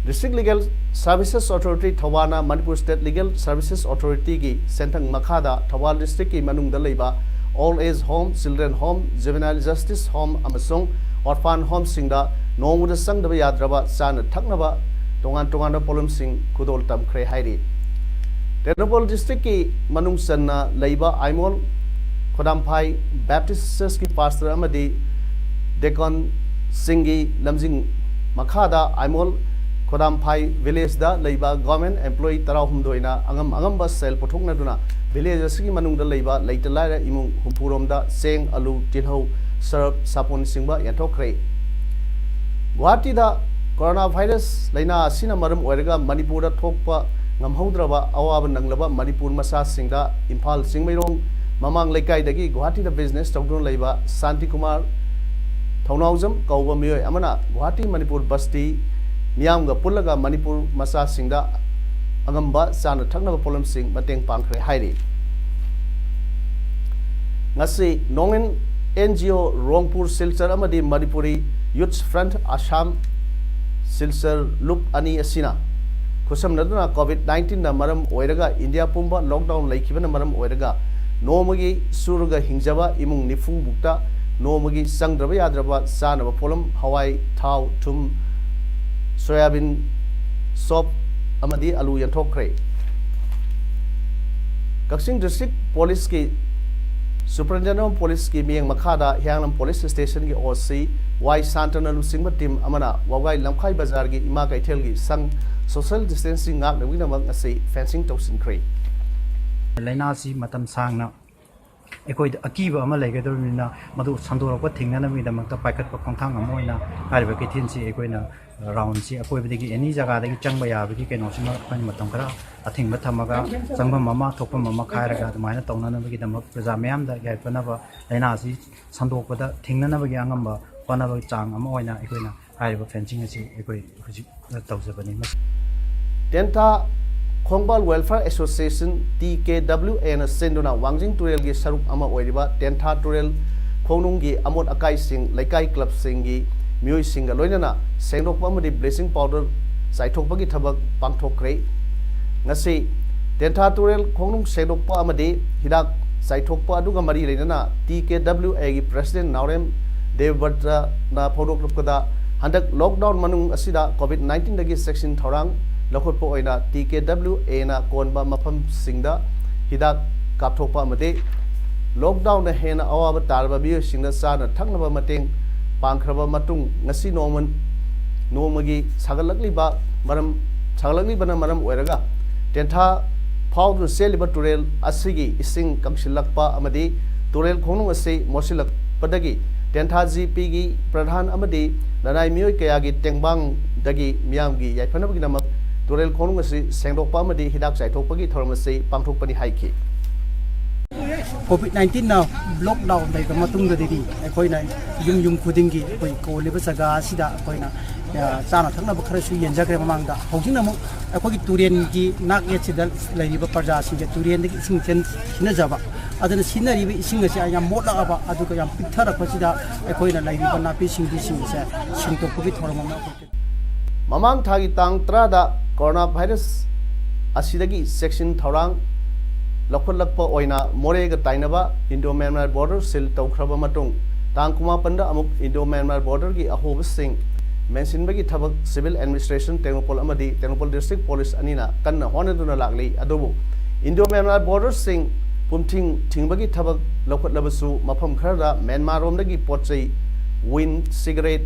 District Legal Services Authority ꯊꯧꯕꯥꯜꯅ Manipur State Legal Services Authorityꯒꯤ ꯁꯦꯟꯊꯪ ꯃꯈꯥꯗ ꯊꯧꯕꯥꯜ districtꯀꯤ ꯃꯅꯨꯡꯗ ꯂꯩꯕ old age home, children home, juvenile justice home ꯑꯃꯁꯨꯡ orphan homeꯁꯤꯡꯗ ꯅꯣꯡꯃꯗ ꯆꯪꯗꯕ ꯌꯥꯗ꯭ꯔꯕ ꯆꯥꯅ ꯊꯛꯅꯕ ꯇꯣꯉꯥꯟ ꯇꯣꯉꯥꯟꯕ ꯄꯣꯠꯂꯝꯁꯤꯡ ꯈꯨꯗꯣꯜ ꯇꯝꯈ꯭ꯔꯦ ꯍꯥꯏꯔꯤ꯫ ꯇꯦꯡꯅꯧꯄꯜ districtꯀꯤ ꯃꯅꯨꯡ ꯆꯟꯅ ꯂꯩꯕ ꯑꯥꯏꯃꯣꯜ ꯈꯣꯗꯥꯝꯐꯥꯏ Baptist Churchꯀꯤ pastor ꯑꯃꯗꯤ deaconꯁꯤꯡꯒꯤ ꯂꯝꯖꯤꯡ ꯃꯈꯥꯗ ꯑꯥꯏꯃꯣꯜ ꯈꯣꯗꯥꯝꯐꯥꯏ villageꯗ ꯂꯩꯕ government employee ꯇꯔꯥꯍꯨꯝꯗꯣꯏꯅ ꯑꯉꯝ ꯑꯉꯝꯕ ꯁꯦꯜ ꯄꯨꯊꯣꯛꯅꯗꯨꯅ village ꯑꯁꯤꯒꯤ ꯃꯅꯨꯡꯗ ꯂꯩꯕ ꯂꯩꯇ ꯂꯥꯏꯔ ꯏꯃꯨꯡ ꯍꯨꯝꯐꯨ ꯔꯣꯝꯗ ꯆꯦꯡ, ꯑꯂꯨ, ꯇꯤꯜꯍꯧ, ꯁꯔꯞ, ꯁꯥꯄꯣꯟꯅꯆꯤꯡꯕ ꯌꯦꯟꯊꯣꯛꯈ꯭ꯔꯦ꯫ ꯒꯨꯋꯥꯍꯥꯇꯤꯗ coronavirus ꯂꯥꯏꯅꯥ ꯑꯁꯤꯅ ꯃꯔꯝ ꯑꯣꯏꯔꯒ ꯃꯅꯤꯄꯨꯔꯗ ꯊꯣꯛꯄ ꯉꯝꯍꯧꯗ꯭ꯔꯕ ꯑꯋꯥꯕ ꯅꯪꯂꯕ ꯃꯅꯤꯄꯨꯔ ꯃꯆꯥꯁꯤꯡꯗ ꯏꯝꯐꯥꯜ ꯆꯤꯡꯃꯩꯔꯣꯡ ꯃꯃꯥꯡ ꯂꯩꯀꯥꯏꯗꯒꯤ ꯒꯨꯋꯥꯍꯥꯇꯤꯗ ꯕꯤꯖꯤꯅꯦꯁ ꯇꯧꯗꯨꯅ ꯂꯩꯕ ꯁꯥꯟꯇꯤ ꯀꯨꯃꯥꯔ ꯊꯧꯅꯥꯎꯖꯝ ꯀꯧꯕ ꯃꯤꯑꯣꯏ ꯑꯃꯅ ꯒꯨꯋꯥꯍꯥꯇꯤ ꯃꯅꯤꯄꯨꯔ ꯕꯁꯇꯤ ꯃꯤꯌꯥꯝꯒ ꯄꯨꯜꯂꯒ ꯃꯅꯤꯄꯨꯔ ꯃꯆꯥꯁꯤꯡꯗ ꯑꯉꯝꯕ ꯆꯥꯅ ꯊꯛꯅꯕ ꯄꯣꯠꯂꯝꯁꯤꯡ ꯃꯇꯦꯡ ꯄꯥꯡꯈ꯭ꯔꯦ ꯍꯥꯏꯔꯤ꯫ ꯉꯁꯤ ꯅꯣꯡꯏꯟ ꯑꯦꯟ ꯖꯤ ꯑꯣ ꯔꯣꯡꯄꯨꯔ ꯁꯤꯜꯆꯔ ꯑꯃꯗꯤ ꯃꯅꯤꯄꯨꯔꯤ ꯌꯨꯠꯁ ꯐ꯭ꯔꯟꯠ ꯑꯁꯥꯝ ꯁꯤꯜꯆꯔ ꯂꯨꯞ ꯑꯅꯤ ꯑꯁꯤꯅ ꯈꯨꯠꯁꯝꯅꯗꯨꯅ ꯀꯣꯚꯤꯗ ꯅꯥꯏꯟꯇꯤꯟꯅ ꯃꯔꯝ ꯑꯣꯏꯔꯒ ꯏꯟꯗꯤꯌꯥ ꯄꯨꯝꯕ ꯂꯣꯛꯗꯥꯎꯟ ꯂꯩꯈꯤꯕꯅ ꯃꯔꯝ ꯑꯣꯏꯔꯒ ꯅꯣꯡꯃꯒꯤ ꯁꯨꯔꯒ ꯍꯤꯡꯖꯕ ꯏꯃꯨꯡ ꯅꯤꯐꯨ ꯃꯨꯛꯇ ꯅꯣꯡꯃꯒꯤ ꯆꯪꯗ꯭ꯔꯕ ꯌꯥꯗ꯭ꯔꯕ ꯆꯥꯅꯕ ꯄꯣꯠꯂꯝ ꯍꯋꯥꯏ, ꯊꯥꯎ, ꯊꯨꯝ, ꯁꯣꯌꯥꯕꯤꯟ, ꯁꯣꯞ ꯑꯃꯗꯤ ꯑꯂꯨ ꯌꯦꯟꯊꯣꯛꯈ꯭ꯔꯦ꯫ ꯀꯛꯆꯤꯡ ꯗꯤꯁꯇ꯭ꯔꯤꯛ ꯄꯨꯂꯤꯁꯀꯤ ꯁꯨꯄꯔꯤꯟꯇꯦꯟꯗꯦꯟꯠ ꯑꯣꯐ ꯄꯨꯂꯤꯁꯀꯤ ꯃꯤꯠꯌꯦꯡ ꯃꯈꯥꯗ ꯍꯤꯌꯥꯡꯂꯝ ꯄꯨꯂꯤꯁ ꯁ꯭ꯇꯦꯁꯟꯒꯤ ꯑꯣ ꯁꯤ ꯋꯥꯏ ꯁꯥꯟꯇꯅ ꯂꯨꯆꯤꯡꯕ ꯇꯤꯝ ꯑꯃꯅ ꯋꯥꯕꯒꯥꯏ ꯂꯝꯈꯥꯏ ꯕꯖꯥꯔꯒꯤ ꯏꯃꯥ ꯀꯩꯊꯦꯜꯒꯤ ꯁꯪ ꯁꯣꯁꯤꯌꯦꯜ ꯗꯤꯁꯇꯦꯟꯁꯤꯡ ꯉꯥꯛꯅꯕꯒꯤꯗꯃꯛ ꯉꯁꯤ ꯐꯦꯟꯁꯤꯡ ꯇꯧꯁꯤꯟꯈ꯭ꯔꯦ꯫ ꯂꯥꯏꯅꯥꯁꯤ ꯃꯇꯝ ꯁꯥꯡꯅ ꯑꯩꯈꯣꯏꯗ ꯑꯀꯤꯕ ꯑꯃ ꯂꯩꯒꯗꯧꯔꯤꯕꯅꯤꯅ, ꯃꯗꯨ ꯁꯟꯗꯣꯔꯛꯄ ꯊꯤꯡꯅꯅꯕꯒꯤꯗꯃꯛꯇ ꯄꯥꯏꯈꯠꯄ ꯈꯣꯡꯊꯥꯡ ꯑꯃ ꯑꯣꯏꯅ ꯍꯥꯏꯔꯤꯕ ꯀꯩꯊꯦꯜꯁꯤ ꯑꯩꯈꯣꯏꯅ ꯔꯥꯎꯟꯁꯤ ꯑꯀꯣꯏꯕꯗꯒꯤ ꯑꯦꯅꯤ ꯖꯒꯥꯗꯒꯤ ꯆꯪꯕ ꯌꯥꯕꯒꯤ ꯀꯩꯅꯣꯁꯤꯃ ꯑꯩꯈꯣꯏꯅ ꯃꯇꯝ ꯈꯔ ꯑꯊꯤꯡꯕ ꯊꯝꯃꯒ ꯆꯪꯐꯝ ꯑꯃ ꯊꯣꯛꯐꯝ ꯑꯃ ꯈꯥꯏꯔꯒ ꯑꯗꯨꯃꯥꯏꯅ ꯇꯧꯅꯅꯕꯒꯤꯗꯃꯛ ꯄ꯭ꯔꯖꯥ ꯃꯤꯌꯥꯝꯗ ꯌꯥꯏꯐꯅꯕ ꯂꯥꯏꯅꯥꯁꯤ ꯁꯟꯗꯣꯛꯄꯗ ꯊꯤꯡꯅꯅꯕꯒꯤ ꯑꯉꯝꯕ ꯍꯣꯠꯅꯕꯒꯤ ꯆꯥꯡ ꯑꯃ ꯑꯣꯏꯅ ꯑꯩꯈꯣꯏꯅ ꯍꯥꯏꯔꯤꯕ ꯐꯦꯟꯁꯤꯡ ꯑꯁꯤ ꯑꯩꯈꯣꯏ ꯍꯧꯖꯤꯛ ꯇꯧꯖꯕꯅꯤ꯫ ꯇꯦꯟꯊꯥ ꯈꯣꯡꯕꯥꯜ ꯋꯦꯜꯐꯤꯌꯔ ꯑꯦꯁꯣꯁꯤꯌꯦꯁꯟ, ꯇꯤ ꯀꯦ ꯗꯕ꯭ꯂꯤꯎ ꯑꯦꯅ ꯁꯤꯟꯗꯨꯅ ꯋꯥꯡꯖꯤꯡ ꯇꯨꯔꯦꯜꯒꯤ ꯁꯔꯨꯛ ꯑꯃ ꯑꯣꯏꯔꯤꯕ ꯇꯦꯟꯊꯥ ꯇꯨꯔꯦꯜ ꯈꯣꯡꯅꯨꯡꯒꯤ ꯑꯃꯣꯠ ꯑꯀꯥꯏꯁꯤꯡ ꯂꯩꯀꯥꯏ ꯀ꯭ꯂꯕꯁꯤꯡꯒꯤ ꯃꯤꯑꯣꯏꯁꯤꯡꯒ ꯂꯣꯏꯅꯅ ꯁꯦꯡꯗꯣꯛꯄ ꯑꯃꯗꯤ ꯕ꯭ꯂꯤꯆꯤꯡ ꯄꯥꯎꯗꯔ ꯆꯥꯏꯊꯣꯛꯄꯒꯤ ꯊꯕꯛ ꯄꯥꯡꯊꯣꯛꯈ꯭ꯔꯦ꯫ ꯉꯁꯤ ꯇꯦꯟꯊꯥ ꯇꯨꯔꯦꯜ ꯈꯣꯡꯅꯨꯡ ꯁꯦꯡꯗꯣꯛꯄ ꯑꯃꯗꯤ ꯍꯤꯗꯥꯛ ꯆꯥꯏꯊꯣꯛꯄ ꯑꯗꯨꯒ ꯃꯔꯤ ꯂꯩꯅꯅ ꯇꯤ ꯀꯦ ꯗꯕ꯭ꯂꯤꯎ ꯑꯦꯒꯤ ꯄ꯭ꯔꯦꯁꯤꯗꯦꯟꯠ ꯅꯥꯎꯔꯦꯝ ꯗꯦꯕꯕ꯭ꯔꯇꯅ ꯐꯣꯡꯗꯣꯛꯂꯛꯄꯗ, ꯍꯟꯗꯛ ꯂꯣꯛꯗꯥꯎꯟ ꯃꯅꯨꯡ ꯑꯁꯤꯗ ꯀꯣꯚꯤꯗ ꯅꯥꯏꯟꯇꯤꯟꯗꯒꯤ ꯆꯦꯛꯁꯤꯟ ꯊꯧꯔꯥꯡ ꯂꯧꯈꯠꯄ ꯑꯣꯏꯅ ꯇꯤ ꯀꯦ ꯗꯕ꯭ꯂꯤꯎ ꯑꯦꯅ ꯀꯣꯟꯕ ꯃꯐꯝꯁꯤꯡꯗ ꯍꯤꯗꯥꯛ ꯀꯥꯞꯊꯣꯛꯄ ꯑꯃꯗꯤ ꯂꯣꯛꯗꯥꯎꯟꯅ ꯍꯦꯟꯅ ꯑꯋꯥꯕ ꯇꯥꯔꯕ ꯃꯤꯑꯣꯏꯁꯤꯡꯗ ꯆꯥꯅ ꯊꯛꯅꯕ ꯃꯇꯦꯡ ꯄꯥꯡꯈ꯭ꯔꯕ ꯃꯇꯨꯡ, ꯉꯁꯤ ꯅꯣꯡꯃ ꯅꯣꯡꯃꯒꯤ ꯁꯥꯒꯠꯂꯛꯂꯤꯕ ꯃꯔꯝ ꯁꯥꯒꯠꯂꯛꯂꯤꯕꯅ ꯃꯔꯝ ꯑꯣꯏꯔꯒ ꯇꯦꯟꯊꯥ ꯐꯥꯎꯗꯨꯅ ꯆꯦꯜꯂꯤꯕ ꯇꯨꯔꯦꯜ ꯑꯁꯤꯒꯤ ꯏꯁꯤꯡ ꯀꯪꯁꯤꯜꯂꯛꯄ ꯑꯃꯗꯤ ꯇꯨꯔꯦꯜ ꯈꯣꯡꯅꯨꯡ ꯑꯁꯤ ꯃꯣꯠꯁꯤꯜꯂꯛꯄꯗꯒꯤ ꯇꯦꯟꯊꯥ ꯖꯤ ꯄꯤꯒꯤ ꯄ꯭ꯔꯙꯥꯟ ꯑꯃꯗꯤ ꯂꯅꯥꯏ ꯃꯤꯑꯣꯏ ꯀꯌꯥꯒꯤ ꯇꯦꯡꯕꯥꯡꯗꯒꯤ ꯃꯤꯌꯥꯝꯒꯤ ꯌꯥꯏꯐꯅꯕꯒꯤꯗꯃꯛ ꯇꯨꯔꯦꯜ ꯈꯣꯡꯅꯨꯡ ꯑꯁꯤ ꯁꯦꯡꯗꯣꯛꯄ ꯑꯃꯗꯤ ꯍꯤꯗꯥꯛ ꯆꯥꯏꯊꯣꯛꯄꯒꯤ ꯊꯧꯔꯝ ꯑꯁꯤ ꯄꯥꯡꯊꯣꯛꯄꯅꯤ ꯍꯥꯏꯈꯤ꯫ ꯀꯣꯚꯤꯗ ꯅꯥꯏꯟꯇꯤꯟꯅ ꯂꯣꯛꯗꯥꯎꯟ ꯂꯩꯕ ꯃꯇꯨꯡꯗꯗꯤ ꯑꯩꯈꯣꯏꯅ ꯌꯨꯝ ꯌꯨꯝ ꯈꯨꯗꯤꯡꯒꯤ ꯑꯩꯈꯣꯏ ꯀꯣꯜꯂꯤꯕ ꯖꯒꯥ ꯑꯁꯤꯗ ꯑꯩꯈꯣꯏꯅ ꯆꯥꯅ ꯊꯛꯅꯕ ꯈꯔꯁꯨ ꯌꯦꯟꯖꯈ꯭ꯔꯦ꯫ ꯃꯃꯥꯡꯗ ꯍꯧꯖꯤꯛꯅ ꯑꯃꯨꯛ ꯑꯩꯈꯣꯏꯒꯤ ꯇꯨꯔꯦꯟꯒꯤ ꯅꯥꯛ ꯌꯦꯠꯁꯤꯗ ꯂꯩꯔꯤꯕ ꯄ꯭ꯔꯖꯥꯁꯤꯡꯁꯦ ꯇꯨꯔꯦꯟꯗꯒꯤ ꯏꯁꯤꯡ ꯁꯤꯖꯤꯟꯅꯖꯕ, ꯑꯗꯨꯅ ꯁꯤꯖꯤꯟꯅꯔꯤꯕ ꯏꯁꯤꯡ ꯑꯁꯤ ꯌꯥꯝ ꯃꯣꯠꯂꯛꯑꯕ ꯑꯗꯨꯒ ꯌꯥꯝ ꯄꯤꯛꯊꯔꯛꯄꯁꯤꯗ ꯑꯩꯈꯣꯏꯅ ꯂꯩꯔꯤꯕ ꯅꯥꯄꯤ ꯁꯤꯡꯕꯤꯁꯤꯡꯁꯦ ꯁꯦꯡꯗꯣꯛꯄꯒꯤ ꯊꯧꯔꯝ ꯑꯃ ꯑꯩꯈꯣꯏ ꯃꯃꯥꯡ ꯊꯥꯒꯤ ꯇꯥꯡ ꯇꯔꯥꯗ ꯀꯣꯔꯣꯅꯥ ꯚꯥꯏꯔꯁ ꯑꯁꯤꯗꯒꯤ ꯆꯦꯛꯁꯤꯟ ꯊꯧꯔꯥꯡ ꯂꯧꯈꯠꯂꯛꯄ ꯑꯣꯏꯅ ꯃꯣꯔꯦꯒ ꯇꯥꯏꯅꯕ ꯏꯟꯗꯣ ꯃ꯭ꯌꯥꯟꯃꯥꯔ ꯕꯣꯔꯗꯔ ꯁꯤꯜ ꯇꯧꯈ꯭ꯔꯕ ꯃꯇꯨꯡ, ꯇꯥꯡ ꯀꯨꯟꯃꯥꯄꯟꯗ ꯑꯃꯨꯛ ꯏꯟꯗꯣ ꯃ꯭ꯌꯥꯟꯃꯥꯔ ꯕꯣꯔꯗꯔꯒꯤ ꯑꯍꯣꯕꯁꯤꯡ ꯃꯦꯟꯁꯤꯟꯕꯒꯤ ꯊꯕꯛ ꯁꯤꯚꯤꯜ ꯑꯦꯗꯃꯤꯅꯤꯁꯇ꯭ꯔꯦꯁꯟ ꯇꯦꯡꯅꯧꯄꯜ ꯑꯃꯗꯤ ꯇꯦꯡꯅꯧꯄꯜ ꯗꯤꯁꯇ꯭ꯔꯤꯛ ꯄꯨꯂꯤꯁ ꯑꯅꯤꯅ ꯀꯟꯅ ꯍꯣꯠꯅꯗꯨꯅ ꯂꯥꯛꯂꯤ꯫ ꯑꯗꯨꯕꯨ ꯏꯟꯗꯣ ꯃ꯭ꯌꯥꯟꯃꯥꯔ ꯕꯣꯔꯗꯔꯁꯤꯡ ꯄꯨꯝꯊꯤꯡ ꯊꯤꯡꯕꯒꯤ ꯊꯕꯛ ꯂꯧꯈꯠꯂꯕꯁꯨ, ꯃꯐꯝ ꯈꯔꯗ ꯃ꯭ꯌꯥꯟꯃꯥꯔꯔꯣꯝꯗꯒꯤ ꯄꯣꯠ ꯆꯩ, ꯋꯤꯟ, ꯁꯤꯒꯔꯦꯠ,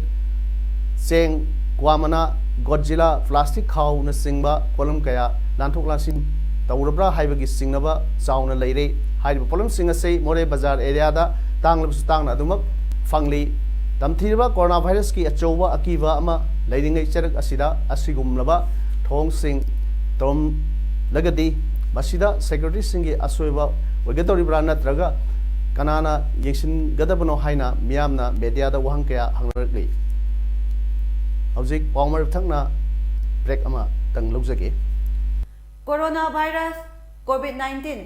ꯆꯦꯡ, ꯀ꯭ꯋꯥ ꯃꯅꯥ, ꯒꯣꯗꯖꯤꯂꯥ, ꯄ꯭ꯂꯥꯁꯇꯤꯛ ꯈꯥꯎꯅꯆꯤꯡꯕ ꯄꯣꯠꯂꯝ ꯀꯌꯥ ꯂꯥꯟꯊꯣꯛ ꯂꯥꯟꯁꯤꯟ ꯇꯧꯔꯕ꯭ꯔꯥ ꯍꯥꯏꯕꯒꯤ ꯆꯤꯡꯅꯕ ꯆꯥꯎꯅ ꯂꯩꯔꯦ꯫ ꯍꯥꯏꯔꯤꯕ ꯄꯣꯠꯂꯝꯁꯤꯡ ꯑꯁꯤ ꯃꯣꯔꯦ ꯕꯖꯥꯔ ꯑꯦꯔꯤꯌꯥꯗ ꯇꯥꯡꯂꯕꯁꯨ ꯇꯥꯡꯅ ꯑꯗꯨꯃꯛ ꯐꯪꯂꯤ꯫ ꯇꯝꯊꯤꯔꯕ ꯀꯣꯔꯣꯅꯥ ꯚꯥꯏꯔꯁꯀꯤ ꯑꯆꯧꯕ ꯑꯀꯤꯕ ꯑꯃ ꯂꯩꯔꯤꯉꯩ ꯆꯔꯛ ꯑꯁꯤꯗ ꯑꯁꯤꯒꯨꯝꯂꯕ ꯊꯧꯑꯣꯡꯁꯤꯡ ꯇꯧꯔꯝꯂꯒꯗꯤ ꯃꯁꯤꯗ ꯁꯦꯀ꯭ꯌꯨꯔꯤꯇꯤꯁꯤꯡꯒꯤ ꯑꯁꯣꯏꯕ ꯑꯣꯏꯒꯗꯧꯔꯤꯕ꯭ꯔꯥ ꯅꯠꯇ꯭ꯔꯒ ꯀꯅꯥꯅ ꯌꯦꯡꯁꯤꯟꯒꯗꯕꯅꯣ ꯍꯥꯏꯅ ꯃꯤꯌꯥꯝꯅ ꯃꯦꯗꯤꯌꯥꯗ ꯋꯥꯍꯪ ꯀꯌꯥ ꯍꯪꯅꯔꯛꯂꯤ꯫ ꯍꯧꯖꯤꯛ ꯄꯥꯎ ꯃꯔꯛ ꯊꯛꯅ ꯕ꯭ꯔꯦꯛ ꯑꯃꯇꯪ ꯂꯧꯖꯒꯦ꯫ ꯀꯣꯔꯣꯅꯥ ꯚꯥꯏꯔꯁ, ꯀꯣꯚꯤꯗ ꯅꯥꯏꯟꯇꯤꯟ,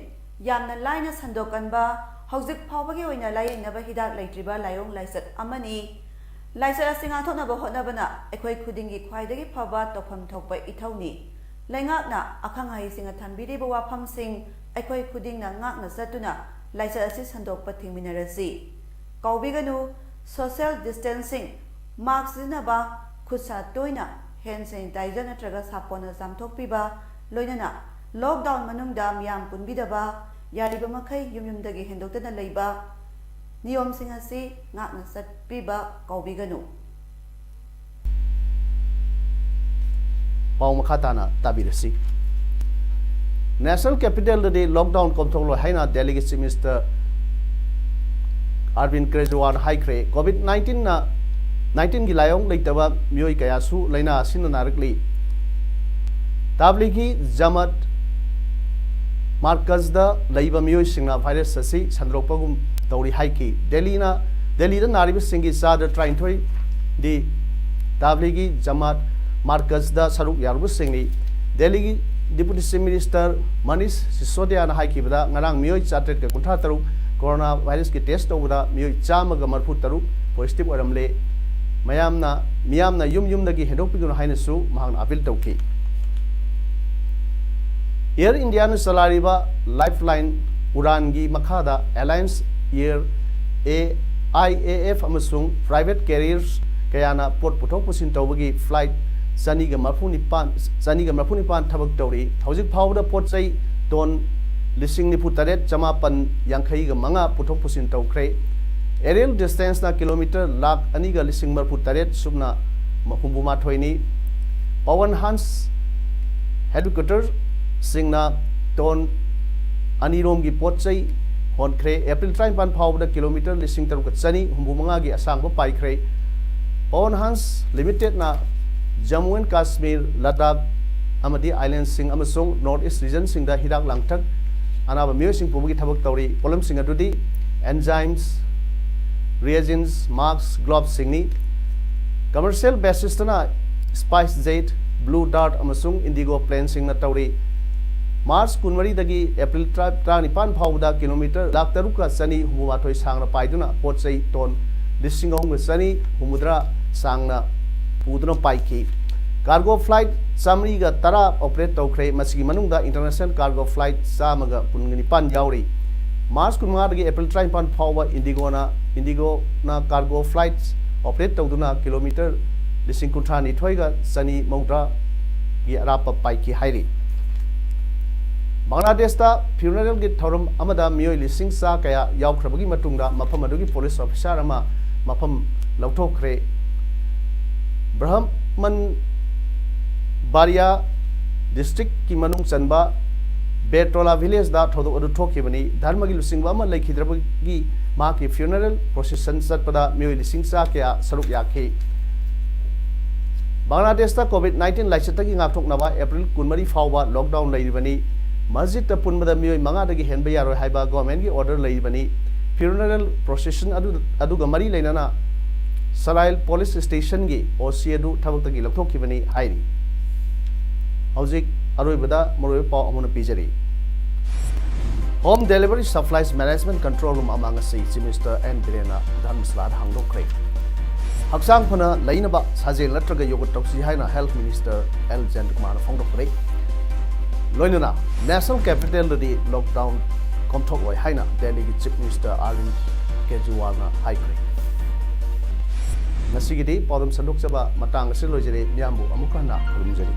ꯌꯥꯝꯅ ꯂꯥꯏꯅ ꯁꯟꯗꯣꯛꯀꯟꯕ, ꯍꯧꯖꯤꯛ ꯐꯥꯎꯕꯒꯤ ꯑꯣꯏꯅ ꯂꯥꯌꯦꯡꯅꯕ ꯍꯤꯗꯥꯛ ꯂꯩꯇ꯭ꯔꯤꯕ ꯂꯥꯏꯑꯣꯡ ꯂꯥꯏꯆꯠ ꯑꯃꯅꯤ꯫ ꯂꯥꯏꯆꯠ ꯑꯁꯤ ꯉꯥꯛꯊꯣꯛꯅꯕ ꯍꯣꯠꯅꯕꯅ ꯑꯩꯈꯣꯏ ꯈꯨꯗꯤꯡꯒꯤ ꯈ꯭ꯋꯥꯏꯗꯒꯤ ꯐꯕ ꯇꯧꯐꯝ ꯊꯣꯛꯄ ꯏꯊꯧꯅꯤ꯫ ꯂꯩꯉꯥꯛꯅ ꯑꯈꯪ ꯑꯍꯩꯁꯤꯡꯅ ꯊꯝꯕꯤꯔꯤꯕ ꯋꯥꯐꯝꯁꯤꯡ ꯑꯩꯈꯣꯏ ꯈꯨꯗꯤꯡꯅ ꯉꯥꯛꯅ ꯆꯠꯇꯨꯅ ꯂꯥꯏꯆꯠ ꯑꯁꯤ ꯁꯟꯗꯣꯛꯄ ꯊꯤꯡꯃꯤꯟꯅꯔꯁꯤ꯫ ꯀꯥꯎꯕꯤꯒꯅꯨ, ꯁꯣꯁꯤꯌꯦꯜ ꯗꯤꯁꯇꯦꯟꯁꯤꯡ, ꯃꯥꯁ꯭ꯛ ꯁꯤꯖꯤꯟꯅꯕ, ꯈꯨꯠ ꯁꯥ ꯇꯣꯏꯅ ꯍꯦꯟ ꯁꯦꯅꯤꯇꯥꯏꯖꯔ ꯅꯠꯇ꯭ꯔꯒ ꯁꯥꯄꯣꯟꯅ ꯆꯥꯝꯊꯣꯛꯄꯤꯕ, ꯂꯣꯏꯅꯅ ꯂꯣꯛꯗꯥꯎꯟ ꯃꯅꯨꯡꯗ ꯃꯤꯌꯥꯝ ꯄꯨꯟꯕꯤꯗꯕ, ꯌꯥꯔꯤꯕ ꯃꯈꯩ ꯌꯨꯝ ꯌꯨꯝꯗꯒꯤ ꯍꯦꯟꯗꯣꯛꯇꯅ ꯂꯩꯕ, ꯅꯤꯌꯣꯝꯁꯤꯡ ꯑꯁꯤ ꯉꯥꯛꯅ ꯆꯠꯄꯤꯕ ꯀꯥꯎꯕꯤꯒꯅꯨ꯫ ꯄꯥꯎ ꯃꯈꯥ ꯇꯥꯅ ꯇꯥꯕꯤꯔꯁꯤ꯫ ꯅꯦꯁꯅꯦꯜ ꯀꯦꯄꯤꯇꯦꯜꯗꯗꯤ ꯂꯣꯛꯗꯥꯎꯟ ꯀꯣꯝꯊꯣꯛꯂꯣꯏ ꯍꯥꯏꯅ ꯗꯦꯜꯂꯤꯒꯤ ꯆꯤꯐ ꯃꯤꯅꯤꯁꯇꯔ ꯑꯔꯕꯤꯟ ꯀꯦꯖ꯭ꯔꯤꯋꯥꯜꯅ ꯍꯥꯏꯈ꯭ꯔꯦ꯫ ꯀꯣꯚꯤꯗ ꯅꯥꯏꯟꯇꯤꯟꯅ, ꯅꯥꯏꯟꯇꯤꯟꯒꯤ ꯂꯥꯏꯑꯣꯡ ꯂꯩꯇꯕ ꯃꯤꯑꯣꯏ ꯀꯌꯥꯁꯨ ꯂꯥꯏꯅꯥ ꯑꯁꯤꯅ ꯅꯥꯔꯛꯂꯤ꯫ ꯇꯥꯕ꯭ꯂꯤꯒꯤ ꯖꯃꯥꯠ ꯃꯥꯔꯀꯖꯗ ꯂꯩꯕ ꯃꯤꯑꯣꯏꯁꯤꯡꯅ ꯚꯥꯏꯔꯁ ꯑꯁꯤ ꯁꯟꯗꯣꯔꯛꯄꯒꯨꯝ ꯇꯧꯔꯤ ꯍꯥꯏꯈꯤ꯫ ꯗꯦꯜꯂꯤꯅ, ꯗꯦꯜꯂꯤꯗ ꯅꯥꯔꯤꯕꯁꯤꯡꯒꯤ ꯆꯥꯗ ꯇꯔꯥꯅꯤꯊꯣꯏꯗꯤ ꯇꯥꯕ꯭ꯂꯤꯒꯤ ꯖꯃꯥꯠ ꯃꯥꯔꯀꯖꯗ ꯁꯔꯨꯛ ꯌꯥꯔꯨꯕꯁꯤꯡꯅꯤ꯫ ꯗꯦꯜꯂꯤꯒꯤ ꯗꯤꯄꯨꯇꯤ ꯆꯤꯐ ꯃꯤꯅꯤꯁꯇꯔ ꯃꯅꯤꯁ ꯁꯤꯁꯣꯗꯤꯌꯥꯅ ꯍꯥꯏꯈꯤꯕꯗ, ꯉꯔꯥꯡ ꯃꯤꯑꯣꯏ ꯆꯥꯇ꯭ꯔꯦꯠꯀ ꯀꯨꯟꯊ꯭ꯔꯥ ꯇꯔꯨꯛ ꯀꯣꯔꯣꯅꯥ ꯚꯥꯏꯔꯁꯀꯤ ꯇꯦꯁ ꯇꯧꯕꯗ ꯃꯤꯑꯣꯏ ꯆꯥꯝꯃꯒ ꯃꯔꯤꯐꯨ ꯇꯔꯨꯛ ꯄꯣꯖꯤꯇꯤꯚ ꯑꯣꯏꯔꯝꯂꯦ꯫ ꯃꯌꯥꯝꯅ, ꯃꯤꯌꯥꯝꯅ ꯌꯨꯝ ꯌꯨꯝꯗꯒꯤ ꯍꯦꯟꯗꯣꯛꯄꯤꯒꯅꯨ ꯍꯥꯏꯅꯁꯨ ꯃꯍꯥꯛꯅ ꯑꯄꯤꯜ ꯇꯧꯈꯤ꯫ ꯑꯦꯌꯔ ꯏꯟꯗꯤꯌꯥꯅ ꯆꯂꯥꯏꯔꯤꯕ ꯂꯥꯏꯐꯂꯥꯏꯟ ꯎꯔꯥꯟꯒꯤ ꯃꯈꯥꯗ alliance air, A I A F, ꯑꯃꯁꯨꯡ ꯄ꯭ꯔꯥꯏꯚꯦꯠ ꯀꯦꯔꯤꯌꯔꯁ ꯀꯌꯥꯅ ꯄꯣꯠ ꯄꯨꯊꯣꯛ ꯄꯨꯁꯤꯟ ꯇꯧꯕꯒꯤ ꯐ꯭ꯂꯥꯏꯠ ꯆꯅꯤꯒ ꯃꯔꯤꯐꯨ ꯅꯤꯄꯥꯟ, ꯆꯅꯤꯒ ꯃꯔꯤꯐꯨ ꯅꯤꯄꯥꯟ ꯊꯕꯛ ꯇꯧꯔꯤ꯫ ꯍꯧꯖꯤꯛ ꯐꯥꯎꯕꯗ ꯄꯣꯠ ꯆꯩ ꯇꯣꯟ ꯂꯤꯁꯤꯡ ꯅꯤꯐꯨ ꯇꯔꯦꯠ ꯆꯃꯥꯄꯟ ꯌꯥꯡꯈꯩꯒ ꯃꯉꯥ ꯄꯨꯊꯣꯛ ꯄꯨꯁꯤꯟ ꯇꯧꯈ꯭ꯔꯦ꯫ ꯑꯦꯔꯤꯌꯦꯜ ꯗꯤꯁꯇꯦꯟꯁꯅ ꯀꯤꯂꯣꯃꯤꯇꯔ ꯂꯥꯈ ꯑꯅꯤꯒ ꯂꯤꯁꯤꯡ ꯃꯔꯤꯐꯨ ꯇꯔꯦꯠ ꯁꯨꯞꯅ ꯍꯨꯝꯐꯨ ꯃꯥꯊꯣꯏꯅꯤ꯫ ꯄꯋꯟ ꯍꯟꯁ ꯍꯦꯂꯤꯀꯣꯞꯇꯔꯁꯤꯡꯅ ꯇꯣꯟ ꯑꯅꯤꯔꯣꯝꯒꯤ ꯄꯣꯠ ꯆꯩ ꯍꯣꯟꯈ꯭ꯔꯦ꯫ ꯑꯦꯄ꯭ꯔꯤꯜ ꯇꯔꯥꯅꯤꯄꯥꯟ ꯐꯥꯎꯕꯗ ꯀꯤꯂꯣꯃꯤꯇꯔ ꯂꯤꯁꯤꯡ ꯇꯔꯨꯛꯀ ꯆꯅꯤ ꯍꯨꯝꯐꯨ ꯃꯉꯥꯒꯤ ꯑꯁꯥꯡꯕ ꯄꯥꯏꯈ꯭ꯔꯦ꯫ ꯄꯋꯟ ꯍꯟꯁ ꯂꯤꯃꯤꯇꯦꯗꯅ ꯖꯝꯃꯨ ꯑꯦꯟ ꯀꯥꯁꯃꯤꯔ, ꯂꯗꯥꯈ ꯑꯃꯗꯤ ꯑꯥꯏꯂꯦꯟꯁꯤꯡ ꯑꯃꯁꯨꯡ ꯅꯣꯔꯠ ꯏꯁ ꯔꯤꯖꯟꯁꯤꯡꯗ ꯍꯤꯗꯥꯛ ꯂꯥꯡꯊꯛ ꯑꯅꯥꯕ ꯃꯤꯑꯣꯏꯁꯤꯡ ꯄꯨꯕꯒꯤ ꯊꯕꯛ ꯇꯧꯔꯤ꯫ ꯄꯣꯠꯂꯝꯁꯤꯡ ꯑꯗꯨꯗꯤ enzymes, reagents, mask, gloves ꯁꯤꯡꯅꯤ꯫ ꯀꯃꯔꯁꯤꯌꯦꯜ ꯕꯦꯁꯤꯁꯇꯅ ꯁ꯭ꯄꯥꯏꯁ ꯖꯦꯠ, ꯕ꯭ꯂꯨ ꯗꯥꯔꯠ ꯑꯃꯁꯨꯡ ꯏꯟꯗꯤꯒꯣ ꯄ꯭ꯂꯦꯟꯁꯤꯡꯅ ꯇꯧꯔꯤ꯫ ꯃꯥꯔꯆ ꯀꯨꯟꯃꯔꯤꯗꯒꯤ ꯑꯦꯄ꯭ꯔꯤꯜ ꯇꯔꯥ, ꯇꯔꯥꯅꯤꯄꯥꯟ ꯐꯥꯎꯕꯗ ꯀꯤꯂꯣꯃꯤꯇꯔ ꯂꯥꯈ ꯇꯔꯨꯛꯀ ꯆꯅꯤ ꯍꯨꯝꯐꯨ ꯃꯥꯊꯣꯏ ꯁꯥꯡꯅ ꯄꯥꯏꯗꯨꯅ ꯄꯣꯠ ꯆꯩ ꯇꯣꯟ ꯂꯤꯁꯤꯡ ꯑꯍꯨꯝꯒ ꯆꯅꯤ ꯍꯨꯝꯐꯨꯇꯔꯥ ꯁꯥꯡꯅ ꯄꯨꯗꯨꯅ ꯄꯥꯏꯈꯤ꯫ ꯀꯥꯔꯒꯣ ꯐ꯭ꯂꯥꯏꯠ ꯆꯥꯃꯔꯤꯒ ꯇꯔꯥ ꯑꯣꯄꯔꯦꯠ ꯇꯧꯈ꯭ꯔꯦ꯫ ꯃꯁꯤꯒꯤ ꯃꯅꯨꯡꯗ ꯏꯟꯇꯔꯅꯦꯁꯅꯦꯜ ꯀꯥꯔꯒꯣ ꯐ꯭ꯂꯥꯏꯠ ꯆꯥꯝꯃꯒ ꯀꯨꯟꯅꯤꯄꯥꯟ ꯌꯥꯎꯔꯤ꯫ ꯃꯥꯔꯆ ꯀꯨꯟꯃꯉꯥꯗꯒꯤ ꯑꯦꯄ꯭ꯔꯤꯜ ꯇꯔꯥꯅꯤꯄꯥꯟ ꯐꯥꯎꯕ ꯏꯟꯗꯤꯒꯣꯅ, ꯏꯟꯗꯤꯒꯣꯅ ꯀꯥꯔꯒꯣ ꯐ꯭ꯂꯥꯏꯠ ꯑꯣꯄꯔꯦꯠ ꯇꯧꯗꯨꯅ ꯀꯤꯂꯣꯃꯤꯇꯔ ꯂꯤꯁꯤꯡ ꯀꯨꯟꯊ꯭ꯔꯥ ꯅꯤꯊꯣꯏꯒ ꯆꯅꯤ ꯃꯧꯗ꯭ꯔꯥꯒꯤ ꯑꯔꯥꯞꯄ ꯄꯥꯏꯈꯤ ꯍꯥꯏꯔꯤ꯫ ꯕꯪꯒ꯭ꯂꯥꯗꯦꯁꯇ ꯐ꯭ꯌꯨꯅꯔꯦꯜꯒꯤ ꯊꯧꯔꯝ ꯑꯃꯗ ꯃꯤꯑꯣꯏ ꯂꯤꯁꯤꯡ ꯆꯥ ꯀꯌꯥ ꯌꯥꯎꯈ꯭ꯔꯕꯒꯤ ꯃꯇꯨꯡꯗ ꯃꯐꯝ ꯑꯗꯨꯒꯤ ꯄꯨꯂꯤꯁ ꯑꯣꯐꯤꯁꯥꯔ ꯑꯃ ꯃꯐꯝ ꯂꯧꯊꯣꯛꯈ꯭ꯔꯦ꯫ ꯕ꯭ꯔꯍꯃꯟ ꯕꯥꯔꯤꯌꯥ ꯗꯤꯁꯇ꯭ꯔꯤꯛꯀꯤ ꯃꯅꯨꯡ ꯆꯟꯕ ꯕꯦꯇꯣꯂꯥ ꯚꯤꯂꯦꯖꯗ ꯊꯧꯗꯣꯛ ꯑꯗꯨ ꯊꯣꯛꯈꯤꯕꯅꯤ꯫ ꯙꯔꯃꯒꯤ ꯂꯨꯆꯤꯡꯕ ꯑꯃ ꯂꯩꯈꯤꯗ꯭ꯔꯕꯒꯤ ꯃꯍꯥꯛꯀꯤ ꯐ꯭ꯌꯨꯅꯔꯦꯜ ꯄ꯭ꯔꯣꯁꯦꯁꯟ ꯆꯠꯄꯗ ꯃꯤꯑꯣꯏ ꯂꯤꯁꯤꯡ ꯆꯥ ꯀꯌꯥ ꯁꯔꯨꯛ ꯌꯥꯈꯤ꯫ ꯕꯪꯒ꯭ꯂꯥꯗꯦꯁꯇ ꯀꯣꯚꯤꯗ ꯅꯥꯏꯟꯇꯤꯟ ꯂꯥꯏꯆꯠꯇꯒꯤ ꯉꯥꯛꯊꯣꯛꯅꯕ ꯑꯦꯄ꯭ꯔꯤꯜ ꯀꯨꯟꯃꯔꯤ ꯐꯥꯎꯕ ꯂꯣꯛꯗꯥꯎꯟ ꯂꯩꯔꯤꯕꯅꯤ꯫ ꯃꯁꯖꯤꯗꯇ ꯄꯨꯟꯕꯗ ꯃꯤꯑꯣꯏ ꯃꯉꯥꯗꯒꯤ ꯍꯦꯟꯕ ꯌꯥꯔꯣꯏ ꯍꯥꯏꯕ ꯒꯣꯔꯃꯦꯟꯒꯤ ꯑꯣꯔꯗꯔ ꯂꯩꯔꯤꯕꯅꯤ꯫ ꯐ꯭ꯌꯨꯅꯔꯦꯜ ꯄ꯭ꯔꯣꯁꯦꯁꯟ ꯑꯗꯨ, ꯑꯗꯨꯒ ꯃꯔꯤ ꯂꯩꯅꯅ ꯁꯔꯥꯏꯜ ꯄꯨꯂꯤꯁ ꯁ꯭ꯇꯦꯁꯟꯒꯤ ꯑꯣ ꯁꯤ ꯑꯗꯨ ꯊꯕꯛꯇꯒꯤ ꯂꯧꯊꯣꯛꯈꯤꯕꯅꯤ ꯍꯥꯏꯔꯤ꯫ ꯍꯧꯖꯤꯛ ꯑꯔꯣꯏꯕꯗ ꯃꯔꯨꯑꯣꯏꯕ ꯄꯥꯎ ꯑꯃꯅ ꯄꯤꯖꯔꯤ꯫ Home Delivery Supplies Management Control Room ꯑꯃ ꯉꯁꯤ Chief Minister ꯑꯦꯟ ꯕꯤꯔꯦꯟꯅ ꯙꯔꯃꯁꯂꯥꯗ ꯍꯥꯡꯗꯣꯛꯈ꯭ꯔꯦ꯫ ꯍꯛꯆꯥꯡ ꯐꯅ ꯂꯩꯅꯕ ꯁꯥꯖꯦꯜ ꯅꯠꯇ꯭ꯔꯒ ꯌꯣꯒ ꯇꯧꯁꯤ ꯍꯥꯏꯅ Health Minister ꯑꯦꯜ ꯖꯌꯟꯇꯀꯨꯃꯥꯔꯅ ꯐꯣꯡꯗꯣꯛꯈ꯭ꯔꯦ꯫ ꯂꯣꯏꯅꯅ National Capitalꯗꯗꯤ ꯂꯣꯛꯗꯥꯎꯟ ꯀꯣꯝꯊꯣꯛꯂꯣꯏ ꯍꯥꯏꯅ ꯗꯦꯜꯂꯤꯒꯤ Chief Minister ꯑꯔꯕꯤꯟꯗ ꯀꯦꯖ꯭ꯔꯤꯋꯥꯜꯅ ꯍꯥꯏꯈ꯭ꯔꯦ꯫ ꯉꯁꯤꯒꯤꯗꯤ ꯄꯥꯎꯗꯝ ꯁꯟꯗꯣꯛꯆꯕ ꯃꯇꯥꯡ ꯑꯁꯤꯗ ꯂꯣꯏꯖꯔꯦ꯫ ꯃꯤꯌꯥꯝꯕꯨ ꯑꯃꯨꯛ ꯍꯟꯅ ꯈꯨꯔꯨꯝꯖꯔꯤ꯫